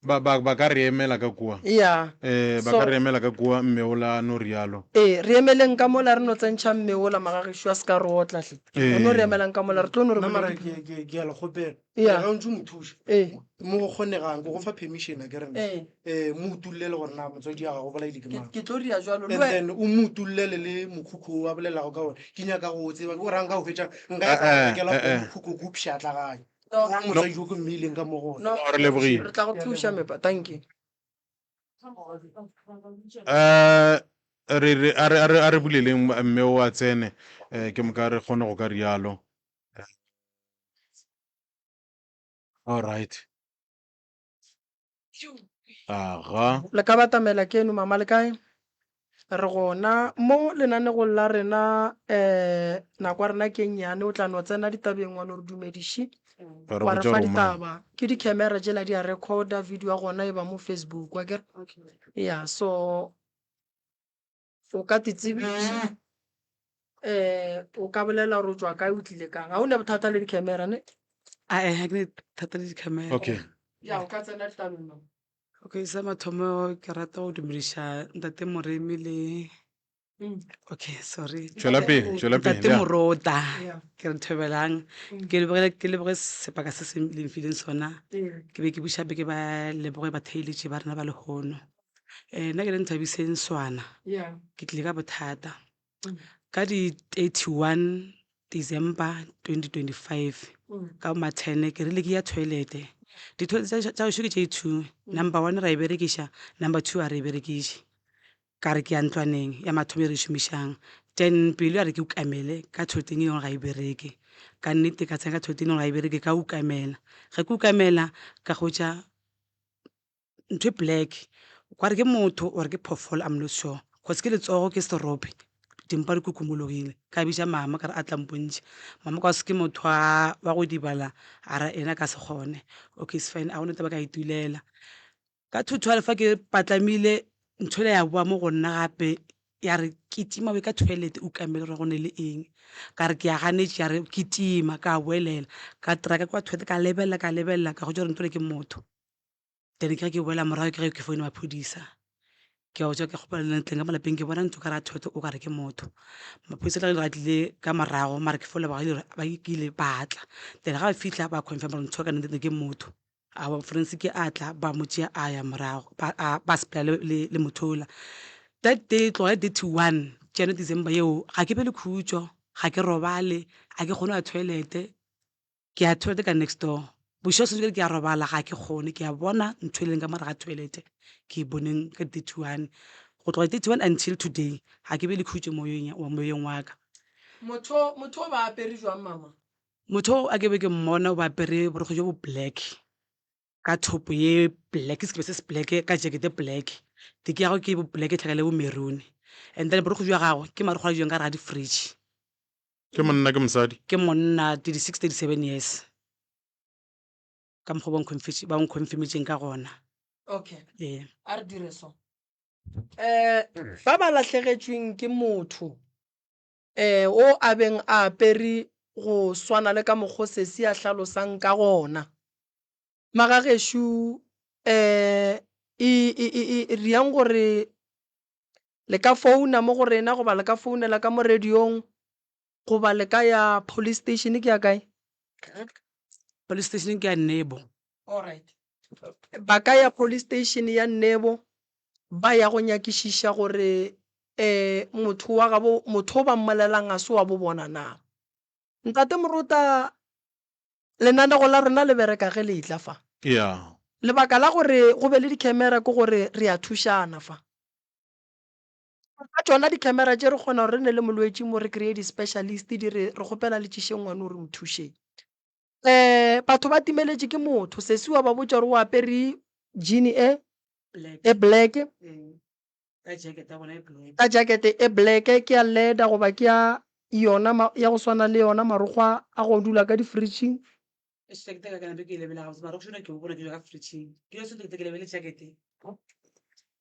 ba, ba, ba ka re emela ka kua. Ya. Eh, ba So- ka re emela ka kua, mme ola a no rialo. Ee, re emeleng ka mola re no tsentšha mme ola magagešo a se ka re otla hle. Re no re Ee. emelang ka mola re tlo no re Nna mara boledi. ke ke ke a le kgopela. Ya. Ga o ntse o mo thuša. Ee. Mo go kgonegang ke go fa permission a ke re nna. Ee. Eh mo utullele gore na motswadi ya gago o bolaile ke Ke mang. ke tlo ria jwalo. Le And we- then o mo utullele le mokhukhu o a bolelago ka ona. Ke nyaka go o tseba ke gore ga nka o hwetša nka ya ka Eh, eh, rekela eh, eh. mokhukhu ko pšhatlaganye. No. Gore motswadi yo ke mmeileng ka mo go ona. No. Re lebogile. Re tla go thuša mepa. Thank you. Eh, re re a re a re a re buleleng mme o a tsene eh, ke moka re kgone go ka rialo. All right. Aga. Le ka batamela keno mama le kae? Re gona mo lenanegong la rena um nako ya rena ke e nnyane o tla no tsena ditabeng wa no re dumediše Wa re wa re botša fa gore o mang. ditaba ke di-camera tšela di a recorda video ya gona e ba mo Facebook wa kere ya so o ka te tsebiša um o ka bolela gore o tšwa kae o tlile kang ga o ne bothata le di-camera ne Ae, ga ke ne thata le di-camera. Okay. ya o ka tsena ditabeng mama. Okay, sa mathomo ke rata go dumediša ntate Moremi le okay, sorry. Tšwela pele, tšwela pele. Ntate ya. Morota, Yeah. ke re thobelang. Ke lebogele ke leboge sebaka se se le mfileng sona. Ke be ke buša be ke ba leboge batheeletši ba rena ba lehono. Eh, nna ke le Nthabiseng Swana. Yeah. Ke tlile ka bothata. Ka di 31 December 2025 ka bo ma 10 ke rile ke ya toilet. Di-toilet tša tša gešo ke tše two. Number one ra e berekiša, number two ga re e berekiše. Ka re ke ya ntlwaneng ya mathomo e re e šomišang. Then pelo ya re ke ukamele ka toileteng e leng gore ga e bereke. Ka nnete ka tsena ka toileteng e leng gore ga e bereke ka ukamela. Ge ke ukamela ka hwetša ntho e black o kare ke motho or ke phoofolo I'm not sure cause ke letsogo ke serope dimpa di kukumologile ka bitša mama ka re a tla mpontšha mama cause ke motho wa go dibala a re ena ka se kgone okay it's fine a gona taba ka itulela ka 2:12 fa ke patlamile ntho ele ya boa mo go nna gape ya re kitima o ye ka toilet o kamele gore go ne le eng ka re ke a ganetše ya re kitima ka boelela ka traka kwa toilet ka lebelela ka lebelela ka gotša gore ntho ele ke motho. Then ke ge ke boela morago ke ge ke founa maphodisa ke a botša ke kgopela le tleng ka mo lapeng ke bona ntho ka re thoto o kare ke motho. Maphodisa le ge a tlile ka morago mara ke fo leboga gore ba kile ba tla then ga ba fitlha ba confirm-a gore ntho ka nnete ke motho. Aowa forensic a tla ba mo tšea a ya morago ba sepela le motho ola. That day tloga 31 tša yona December yeo ga ke be le khutšo ga ke robale ga ke kgone go ya toilet-e. Ke ya toilet ka next door. Bošego swanetše ke re ke a robala ga ke kgone, ke a bona ntho e leng ka mo gare ga toilet ke e boneng ka di 31. Go tloga di 31 until today ga ke be le khutšo moyeng moyeng wa ka. Motho motho o ba apere jwang mama? Motho o a ke be ke mmona o ba apere borokgwe jo bo black ka thopo ye black, sekipa se se black ka jacket e black. Teki ya gagwe ke bo black e hlakane le bo maroon and then borokgwe bja gagwe ke marokgwe a jewang ka gare ga di fridge. Ke monna ke mosadi? Ke monna, 36, 37 years. Ka mokgwa ba nkhonfemetšeng ka gona. Okay. Ee. A re dire so. Eh, ba ba lahlegetšweng ke motho eh o a beng a apere go swana le ka mokgo sesi a hlalosang ka gona. Magagešo eh e e e riang gore Le ka founa mo go rena goba le ka founela ka mo radiong goba le ka ya police station ke ya kae? Police station ke ya Nebo. Alright. Ba ka ya police station ya Nebo ba ya go nyakišiša gore um motho wa gabo motho o ba mmolelang ga se wa bo bona na. Ntate Morota Lenanego la rena le bereka ge le etla fa. Yeah. Lebaka la gore go be le di-camera ke gore re a thušana fa. Ka tšona di-camera tše re kgona gore re ne le molwetši mo re kry-e di-specialist di re re kgopela le tšišeng ngwana o re mo thušeng. Um batho ba timeletše ke motho, sesi wa ba botša gore o apere jean e e black, ka jacket e black, ke ya leather goba ke ya yona ya go swana le yona marokgwa a go dula ka di-fridge-ing.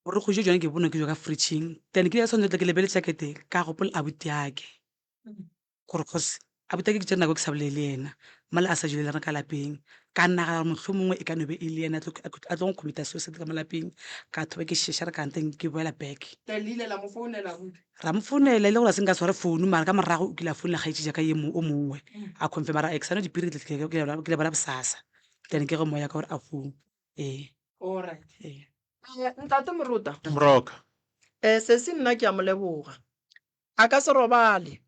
Borokgo bjo bjona ke bo bona ke bja ka fridge-ing, then ke ile ka swanetše go tla ke lebelele jacket ka gopola abuti yake. Gore cause abuti ke tšere nako ke sa bolele le yena mola a sa dule le rena ka lapeng. Ka nagana gore mohlomongwe e ka no be e le yena a tlo go commit-a suicide ka mo lapeng. Ka thoma ke šeša re ka nteng ke boela back. Then le ile la mo founela abuti? Ra mo founela e le gore a se nka sware founu mara ka morago o kile a founela kgaetšedi ya ka ye o mongwe a confirm-a a re ke sa nwa dipiri ke le bona bosasa. Then ke ge moya ka gore a foune ee. Alright. Ee. Ntate Morota. Moroka. Sesi nna ke a mo leboga. A ka se robale.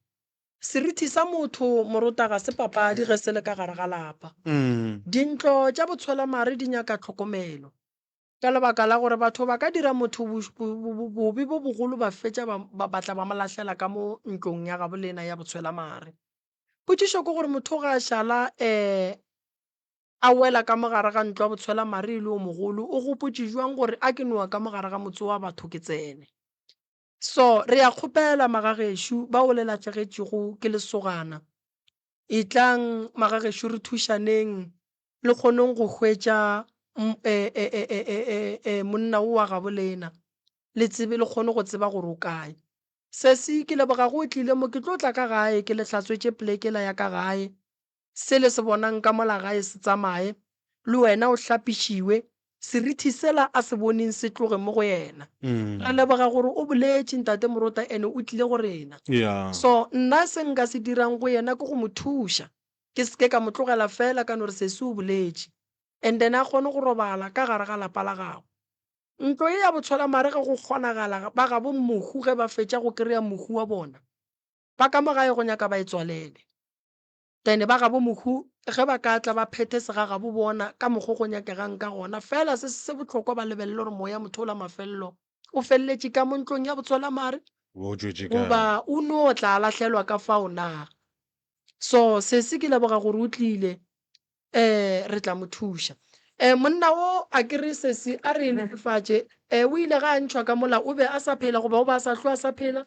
Seriti sa motho morota ga se papadi ge se le ka gare ga lapa. Dintlo tša botshwelamare di nyaka tlhokomelo ka lebaka la gore batho ba ka dira motho bobe bo bogolo ba fetša ba ba tla ba mo lahlela ka mo ntlong ya gabo lena ya botshwelamare. Potšišo ke gore motho ge a šala a wela ka mo gare ga ntlo ya botshwelamare e le o mogolo o gopotše bjang gore a ke nowa ka mo gare ga motse wa batho ke tsene. So, re a kgopela magagešo bao le lahlegetšwego ke lesogana, etlang magagešo re thušaneng le kgoneng go hwetša monna wo wa gabo lena, le tsebe le kgone go tseba gore o kae. Sesi, ke leboga ge o tlile mo, ke tlo tla ka gae ke le hlatswetše pleke yela ya ka gae. Se le se bonang ka mola gae se tsamaye, le wena o hlapišiwe, serithi sela a se boneng se tloge mo go yena. Re leboga gore o boletše, Ntate Morota, ene o tlile go rena. So, nna se nka se dirang go yena ke go mo thuša. Ke se ke ka mo tlogela feela ka no re sesi o boletše. And then a kgone go robala ka gare ga lapa la gagwe. Ntlo ye ya botshwelamare ge go kgonagala ba gabo mohu ge ba fetša go kry-a mohu wa bona, ba ka mo gae go nyaka ba e tswalele. Then ba gabo mohu ge ba ka tla ba phethe segagabo bona ka mokgo go nyakegang ka gona. Fela se se bohlokwa ba lebelele gore moya motho ola mafelelo o feleletše ka mo ntlong ya botswelamare goba o no tla lahlelwa ka fao na. So sesi ke leboga gore o tlile um re tla mo thuša. Um monna o a ke re sesi a re netefatše um o ile ga a ntšhwa ka mola o be a sa phela goba o be a sa hlwe a sa phela?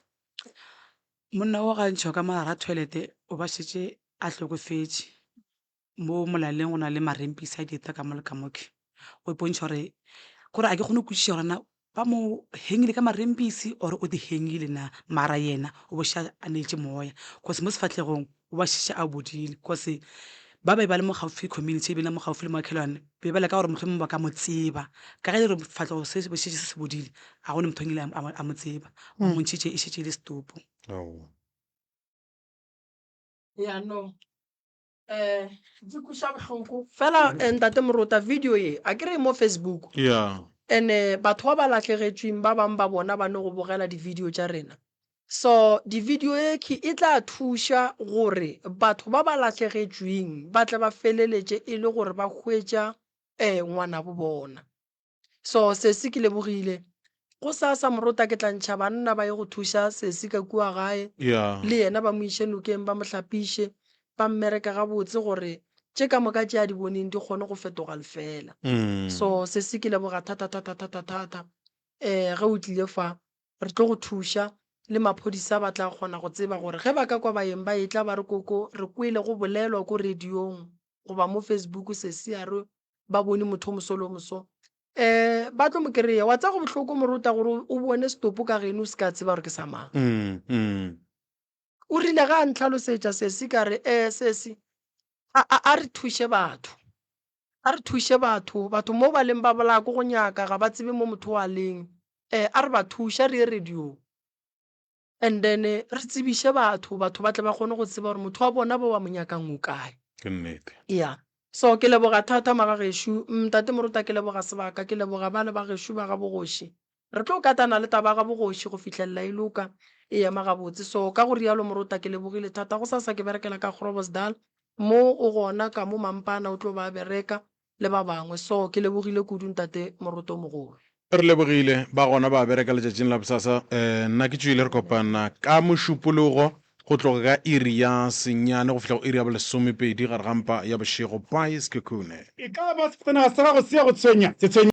Monna o ga ntšhwa ka mogare ga toilet-e o ba šetše a hlokofetše. Mo molaleng go na le marempisi a dieta ka mo le ka mo ke go ipontšha gore kore ga ke kgone go kwešiša gore na ba mo hengile ka marempisi or o di hengile na mara yena o bo šetše a neetše moya cause mo sefahlegong o ba šetše a bodile cause ba be ba le mo gaufi community e be le mo gaufi le moakelwane be ba leka gore mohlomongwe ba ka mo tseba ka ge e le gore sefahlego se be šetše se se bodile ga go ne motho o ile a mo tseba ba mo ntšhitše e šetše e le setopo. Ya no um di kweša bohloko fela eh, ntate Morota video ye a ke re e mo Facebook Yeah. and-e batho ba ba lahlegetšweng ba bang ba bona ba no go bogela di-video tša rena So di-video ye e tla thuša gore batho ba ba lahlegetšweng ba tle ba feleletše e le gore ba hwetša ngwanabo bona. So sesi ke lebogile. Gosasa morota ke tla ntšha banna ba ye go thuša sesi ka kua gae. Yeah. Le yena ba mo iše nokeng ba mo hlapiše, ba mmereke gabotse gore tše ka moka tše a di boneng di kgone go fetoga lefela. So sesi ke leboga thata thata thata thata ge o tlile fa. Re tlo go thuša, le maphodisa ba tla kgona go tseba gore ge ba ka kwa baeng ba etla ba re koko re kwele go bolelwa ko radiong goba mo Facebook sesi a re ba bone motho o moso le o moso um ba tlo mo kry-a. Wa tseba go bohloko morota gore o bone setopo ka geno o se ka tseba gore ke sa mang. O rile ge a ntlhalosetša sesi ka re ee sesi a, a, a re thuše batho. A re thuše batho, batho mo ba leng ba bolaya ke go nyaka, ga ba tsebe mo motho o a leng. Eh, a re ba thuše, a re ye radiong and then re tsebiše batho, batho ba tle ba kgone go tseba gore motho wa bona ba ba mo nyakang o kae. Ke nnete. Ya. So ke leboga thata magagešo, Ntate Moruta ke leboga sebaka, ke leboga bale ba gešo ba ga bogoši. Re tlo katana le taba ya ga bogoši go fihlelela e loka, e ema gabotse. So ka go rialo Moruta ke lebogile thata. Gosasa ke berekela ka Groblersdal, Mo o gona ka mo Mampana o tlo ba a bereka le ba bangwe. So ke lebogile kudu Ntate Moroto Mogolo. Re lebogile, ba gona ba bereka letšatšing la bosasa. Nna ke tšwile, re kopana ka Mošupologo. go tloga ka iri ya senyane go fihla go iri ya bolesomepedi gare ga mpa ya bošego. Bye Sekhukhune. E ka ba sefatanaga sa gago se a go tshwenya? Se tshwenya.